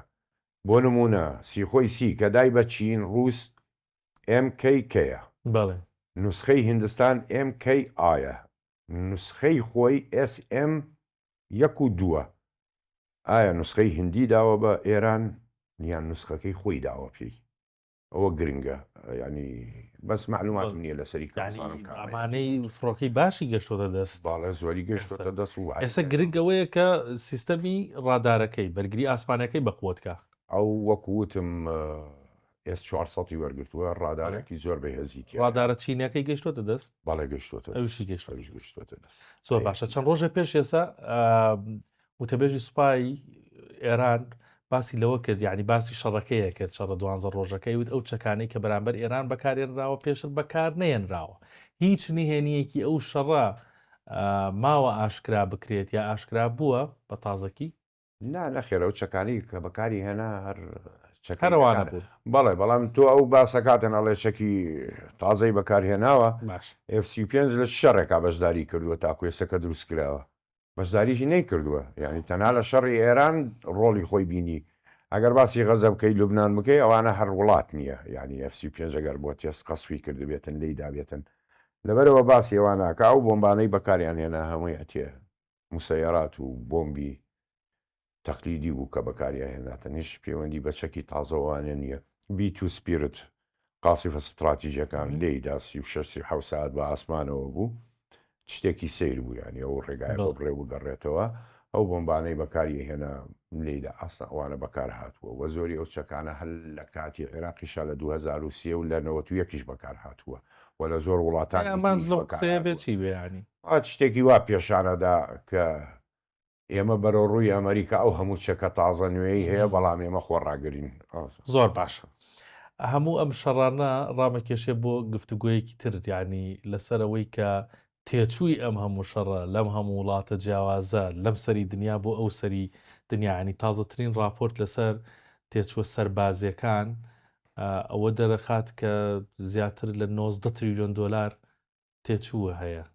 بۆ نموونە سیخۆی سی کە دای بە چین ڕووس ئێم کەی کەیە. بەڵێ. نوسخەی هیندستان ئێم کەی ئایە. نوسخەی خۆی ئێس ئێم یەک و دووە. ئایا نوسخەی هیندی داوە بە ئێران یان نوسخەکەی خۆی داوە پێی؟ ئەوە گرنگە یانی بەس مەعلوماتم نییە لەسەری کە بزانم کامەیە. ئەمانەی فڕۆکەی باشی گەشتۆتە دەست. بەڵێ زۆری گەشتۆتە دەست و ئێستا گرنگ ئەوەیە کە سیستەمی ڕادارەکەی بەرگری ئاسمانەکەی بەقوەت کا. ئەو وەکو وتم ئێس 400 ی وەرگرتووە ڕادارێکی زۆر بەهێزی تیایە. ڕادارە چینیەکەی گەشتۆتە دەست؟ بەڵێ گەشتۆتە دەست. ئەویشی گەشتۆتە ئەویش گەشتۆتە دەست. زۆر باشە چەند ڕۆژێ پێش ئێستا وتەبێژی سوپای ئێران باسی لەوە کرد یعنی باسی شەڕەکەیە کرد شەڕە دوانزە ڕۆژەکەی وت ئەو چەکانەی کە بەرامبەر ئێران بەکارێنراوە پێشتر بەکار نەیەنراوە هیچ نهێنیەکی ئەو شەڕە ماوە ئاشکرا بکرێت یا ئاشکرا بووە بە تازەکی؟ نا نەخێر ئەو چەکانەی کە بەکاری هێنا هەر چەکەکانە هەر ئەوانە بوون. بەڵێ بەڵام تۆ ئەو باسە کاتێن ئەڵێ چەکی تازەی بەکارهێناوە باش. ئێف 35 لە چ شەڕێکا بەشداری کردووە تاکو ئێستا کە دروست کراوە؟ بەشداریی نەیکردووە یانی تەنها لە شەڕی ئێران ڕۆڵی خۆی بینی ئەگەر باسی غەزە بکەی لوبنان بکەی ئەوانە هەر وڵات نییە یانی ئێف 35 ئەگەر بۆ تێست قەسفی کردبێتن لێی دابێتن لەبەرەوە باسی ئەوان ناکا ئەو بۆمبانەی بەکاریان هێنا هەمووی ئەتێ مسەیەرات و بۆمبی تەقلیدی بوو کە بەکاریان هێناتن هیچ پەیوەندی بە چەکی تازەوانە نییە بی تو سپیرت قاسیفە ستراتیژەکان لێیدا 36 37 ساعت بە ئاسمانەوە بوو شتێکی سەیر بوو یانی ئەو ڕێگایە ببڕێ و بگەڕێتەوە. ئەو بۆمبانەی بەکاری ئەهێنا لێیدا ئەسڵەن ئەوانە بەکار هاتووە وە زۆری ئەو چەکانە هەر لە کاتی عێراقیشا لە 2003 و لە 91 یش بەکار هاتووە وە لە زۆر وڵاتانی ئامانج تریش لەو بەکار قسەیە بێ هاتووە. چی بێ یانی؟ ئا شتێکی وا پێشانەدا کە ئێمە بەرەو ڕووی ئەمریکا ئەو هەموو چەکە تازە نوێی هەیە بەڵام ئێمە خۆڕاگرین. زۆر باشە هەموو ئەم شەڕانە ڕامەکێشێ بۆ گفتوگۆیەکی تر یانی لەسەر ئەوەی کە تێچووی ئەم هەموو شەڕە لەم هەموو وڵاتە جیاوازە لەم سەری دنیا بۆ ئەو سەری دنیا یانی تازەترین ڕاپۆرت لەسەر تێچووە سەربازیەکان ئەوە دەرەخات کە زیاتر لە 19 تریلیۆن دۆلار تێچوو هەیە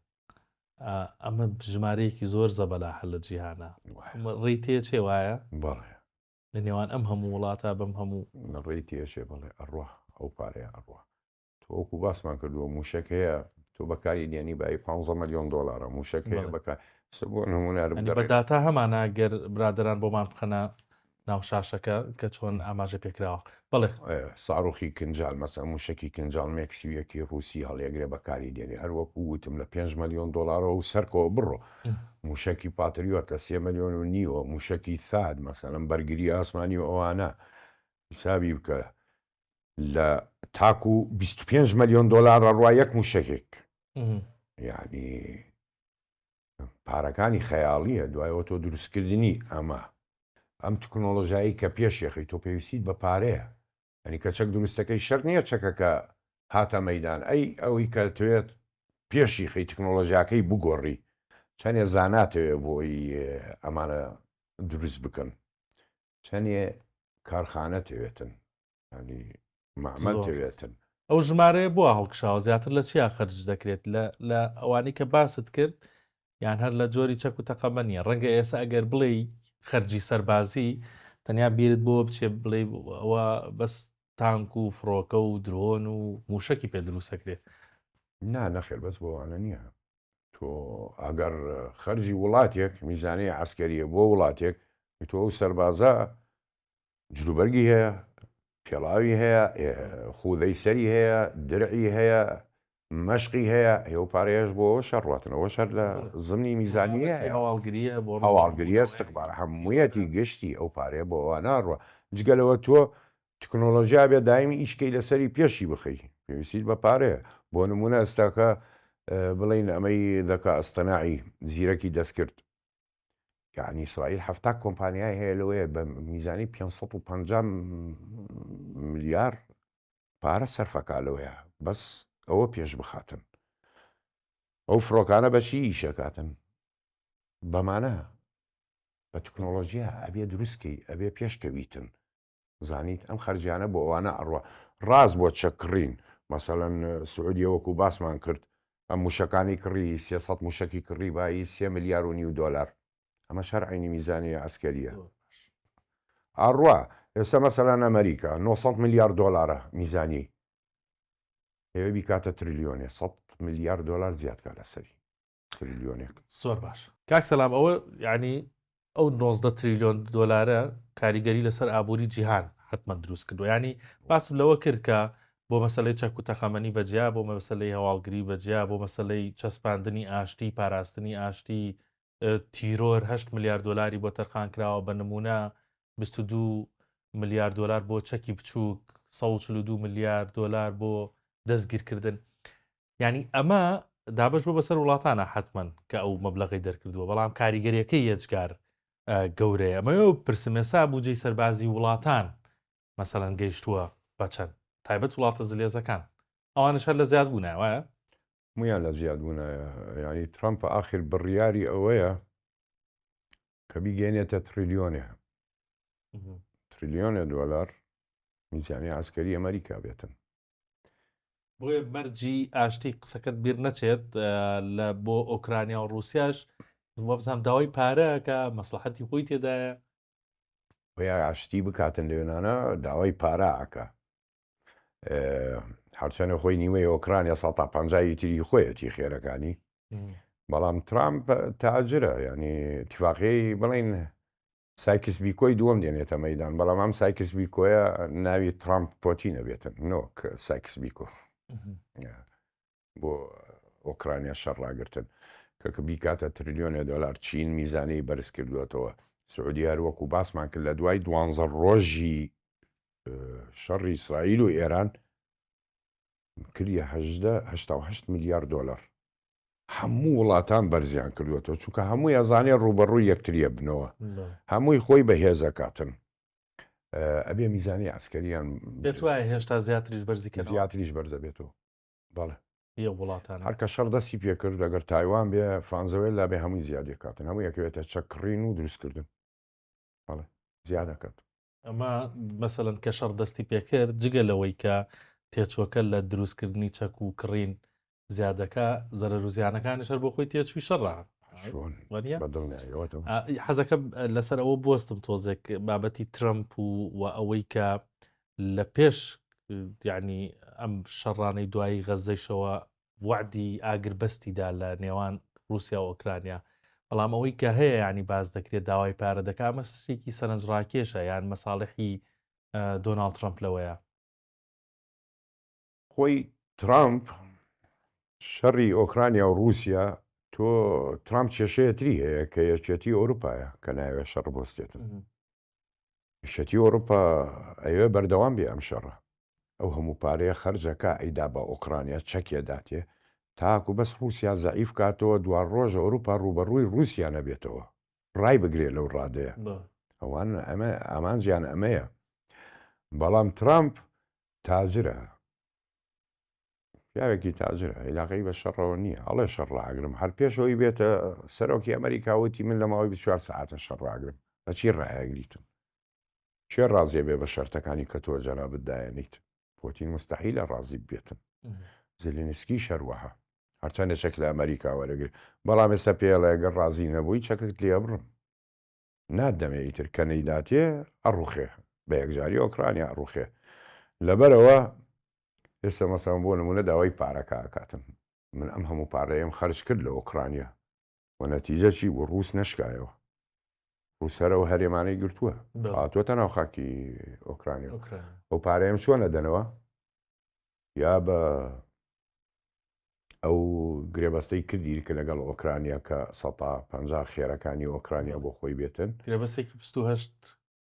ئەمە ژمارەیەکی زۆر زەبەلاحە لە جیهانە ڕێی تێچێ وایە؟ بەڵێ. لە نێوان ئەم هەموو وڵاتە بەم هەموو. ڕێی تێچێ بەڵێ ئەڕوا ئەو پارەیە ئەڕوا. تۆ وەکو باسمان کردووە موشەک هەیە تۆ بەکاری دێنی بایی 15 ملیۆن دۆلارە موشەک هەیە بەکار بۆ نمونە بە داتا هەمانە گەر برادران بۆمان بخەنە ناو شاشەکە کە چۆن ئاماژە پێکراوە بەڵێ. ساروخی کنجال مەسەلەن موشەکی کنجال مێک 31 ڕوسی هەڵیەگرێ بەکاری دێنێ هەر وەکو وتم لە پێنج ملیۆن دۆلارەوە و سەرکەوە بڕۆ موشەکی پاتریۆت لە سێ ملیۆن و نیوە موشەکی ثاد مەسەلەن بەرگری ئاسمانی و ئەوانە حیسابی بکە لە تاکو 25 ملیۆن دۆلار ئەڕوا یەک موشەکێک یعنی پارەکانی خەیاڵیە دوایەوە تۆ دروستکردنی ئەمە ئەم تکنۆلۆژایی کە پێشێخی تۆ پێویستیت بە پارەیە ئەنی کە چەک دروستەکەی شەرت نییە چەکەکە هاتە مەدان ئەی ئەوەی کە توێت پێشی خەی تکنۆلۆژیاکەی بگۆڕی چەندێ زاناتەوێ بۆی ئەمانە دروست بکەن چەندێ کارخانە تەوێتن ینی مەعمەل تەوێتن. ئەو ژمارەیە بۆ هەڵکشاوە زیاتر لە چیا خەرج دەکرێت لە لە ئەوانەی کە باست کرد یان هەر لە جۆری چەک و تەقەمەنیە ڕەنگە ئێستا ئەگەر بڵێی خەرجی سەربازی تەنیا بیرت بۆ بچێ بڵێ ئەوە بەس تانک و فڕۆکە و درۆن و موشکی پێ دروستەکرێت. نا نەخێر بەس بۆ ئەوانە نییە تۆ ئەگەر خەرجی وڵاتێک میزانەی عسکەریە بۆ وڵاتێک تۆ ئەو سەربازە جلوبەرگی هەیە، پێڵاوی هەیە، خوذەی سەری هەیە، درعی هەیە، مەشقی هەیە، ئەو پارەیەش بۆ ئەوەش ئەڕواتن، ئەوەش هەر لە زمنی میزانییەیە. هەواڵگرییە بۆ هەواڵگرییە، ئیستخبارە، هەموویەتی گشتی ئەو پارەیە بۆ ئەوانە ئەڕوا. جگە لەوە تۆ تکنۆلۆژیا بێ دایمی ئیشکەی لەسەری پێشی بخەی، پێویستیت بە پارەیە. بۆ نموونە ئێستاکە بڵێین ئەمەی ذەکا ئەستەناعی، زیرەکی دەستکرد، یەعنی ئیسرائیل 70 کۆمپانیای هەیە لەوەیە بە میزانی 550 ملیار پارە سەرفەکا لەوەیە بەس ئەوە پێش بخاتن ئەو فڕۆکانە بەچی ئیشەکاتن بەمانە بە تکنۆلۆژیا ئەبێ دروستکەی ئەبێ پێشکەویتن زانیت ئەم خەرجیانە بۆ ئەوانە ئەڕوا ڕاست بۆ چەک کڕین مەسەلەن سعودیە وەکو باسمان کرد ئەم موشەکانی کڕی 300 موشەکی کڕی بایی سێ ملیار و نیو دۆلار ئەمە شەر عینی میزانیە عەسکەریە ئەڕوا ئێستا مەسەلەن ئەمریکا 900 ملیار دۆلارە میزانی ئەوێ بیکاتە تریلیۆنێ 100 ملیار دۆلار زیادکا لەسەری تریلیۆنێک. زۆر باش کاک سەلام ئەوە یعنی ئەو 19 تریلیۆن دۆلارە کاریگەری لەسەر ئابووری جیهان حتمما دروست کردو ینی باسم لەوە کرد کە بۆ مەسلەی چەک و تەقەمەنی بەجیا بۆ مەسلەی هەواڵگری بەجیا بۆ مەسلەی چەسپاندنی ئاشتی پاراستنی ئاشتی تیرۆر 8 ملیار دلاری بۆ تەرخان کراوە بە نمونە 22 ملیار دلار بۆ چەکی بچووک 142 ملیار دلار بۆ دەستگیرکردن یانی ئەمە دابەش بووە بەسەر وڵاتانە حەتمەن کە ئەو مەبلەغەی دەرکردووە بەڵام کاریگەریەکەی یەجگار گەورەیە ئەمە پرسم ئێستا بودجەی سەربازی وڵاتان مەسەلەن گەیشتووە بە چەند تایبەت وڵاتە زلێزەکان ئەوانش هەر لە زیاد بوونە وایە هەموویان لە زیاد بوونە یعنی ترەمپ ئاخر بڕیاری ئەوەیە کە بیگەێنێتە تریلیۆنێ تریلیۆنێ دۆلار میزانی عسکەری ئەمریکا بێتن بۆیە مەرجی ئاشتی قسەکەت بیر نەچێت لە بۆ ئۆکرانیا و ڕوسیاش وابزانام داوای پارەکە مەسلحەتی خۆی تێدایە. بۆیە ئاشتی بکاتن لەوێنانە داوای پارە ئەکا هەرچەنە خۆی نیوەی ئۆکرانیا سا پەنجای تری خۆیەتی خێرەکانی بەڵام ترامپ تاجرە ینی تفاقی بڵین سایکس بیکۆی دووەم دێنێتە مەیدان، بەڵام ئەم سایکس بیکۆیە ناوی ترامپ پۆتین ئەبێتن نۆک سایکس بیکۆ بۆ ئۆکرانیا شەڕ ڕاگرتن. کە کە بیکاتە ترلیۆنێ دۆلار چین میزانەی بەرز کردووەتەوە سعودیە هەر وەکو باسمان کرد لە دوای دوانزە ڕۆژی شەڕی ئیسرائیل و ئێران کردیە هەژدە 88 ملیار دۆلار هەموو وڵاتان بەرزیان کردووەتەوە چونکە هەمووی ئەزانێ ڕووبەڕووی یەکتریە بنەوە هەمووی خۆی بەهێزەکاتن ئەبێ میزانی عسکەریان پێت وایە هێشتا زیاتریش بەرزی کەنەوە؟ زیاتریش بەرزەبێتەوە بەڵێ. ی ئەو وڵاتانە. هەر کە شەڕ دەستی پێکرد ئەگەر تایوان بێ فانزەوێلا بێ هەمووی زیادی ئەکاتن هەمووی ئەکەوێتە چەک کڕین و دروست کردن بەڵێ زیاد ئەکات. ئەمە مەسەلەن کە شەڕ دەستی پێکرد جگە لەوەی کە تێچووەکە لە دروستکردنی چەک و کڕین زیادەکە زەرەر و زیانەکانیش هەر بۆ خۆی تێچووی شەڕە چۆن وانە بە دڵنیاییەوە حەزەکەم لەسەر ئەوە بوەستم تۆزێک بابەتی ترەمپ و و ئەوەی کە لە پێش یعنی ئەم شەڕانەی دوایی غەزەیشەوە وەعدی ئاگربەستی دا لە نێوان رووسیا و ئۆکرانیا بەڵام ئەوەی کە هەیە ینی باز دەکرێت داوای پارە دەکا ئەمە شتێکی سەرنجڕاکێشە یان مەساڵحی دۆناڵد ترەمپ لەوەیە. خۆی ترامپ شەڕی ئۆکرانیا و ڕووسیا تۆ ترامپ کێشەیە تری هەیە کە یەکێتی ئەوروپایە کە ناوێ شەڕ بۆستێتن یەکێتی ئەوروپا ئەوێ بەردەوام بێ ئەم شەڕە ئەو هەموو پارەیە خەرجەکە ئەیدا بە ئۆکرانیا چەکێ داتێ تاکو بەس ڕووسیا زەعیف کاتەوە دوا ڕۆژ ئەوروپا ڕووبەڕووی ڕووسیا نەبێتەوە ڕای بگرێ لەو ڕادەیە ئەوان ئەمە ئامانجیان ئەمەیە بەڵام ترامپ تاجرە پیاوێکی تاجرە عیلاقەی بە شەڕەوە نییە ئەڵێ شەڕ ڕاگرم هەر پێش ئەوی بێتە سەرۆکی ئەمریکا وتی من لە ماوەی 24 سەعاتە شەڕ ڕاگرم بە چی ڕایەگریتم کێ ڕازیە بێ بە شەرتەکانی کە تۆ جەنابت دایەنیت پۆتین مستحیلە ڕازی بێتن زلینسکی شەروەها هەرچەندە چەک لە ئەمریکا وەرەگرێ بەڵام ئێستا پێڵێ گەر ڕازی نەبووی چەکت لێ بڕم ناتدەمێ ئیتر کە نەیداتێ ئەڕوخێ بە یەکجاری ئۆکرانیا ئەڕوخێ لەبەرئەوە ئێستا مەسەڵەن بۆ نمونە داوای پارەکە ئەکاتن من ئەم هەموو پارەیەم خەرج کرد لە ئۆکرانیا و نەتیجە چی بوو ڕوس نەشکایەوە ڕوس هەر ئەو هەرێمانەی گرتووە هاتووەتە ناو خاکی ئۆکرانیا ئەو پارەیەم چۆن ئەدەنەوە یا بە ئەو گرێبەستەی کردی کە لەگەڵ ئۆکرانیا کە سەتا 50 خێرەکانی ئۆکرانیا بۆ خۆی بێتن. گرێبەستێکی 28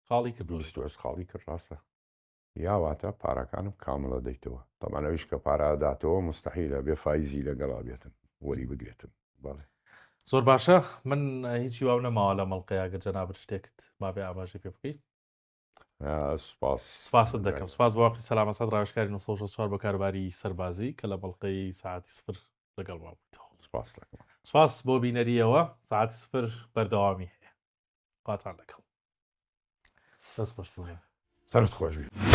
خاڵی کرد. 28 خاڵی کرد ڕاستە. یا واتە پارەکانم کامڵە دەیتەوە. تەبعەن ئەویش کە پارە ئەداتەوە موستەحیلە بێ فایزی لەگەڵا بێتن وەری بگرێتن. بەڵێ. زۆر باشە من هیچی وام نەماوە لەم ئەڵقەیە گەر جەنابت شتێکت مابێ ئاماژەی پێ بکەی. سپاس. سپاست دەکەم. سپاس بۆ واقی سەلام ئەسعەد ڕاوێژکاری 964 بۆ کاروباری سەربازی کە لە بەڵقەی سەعاتی سفر لەگەڵمان بوویتەوە. سپاس دەکەم. سپاس بۆ بینەریەوە. سەعاتی سفر بەردەوامی هەیە. خواتان لەگەڵ. دەست خۆش بوو. سەرت خۆش بێ.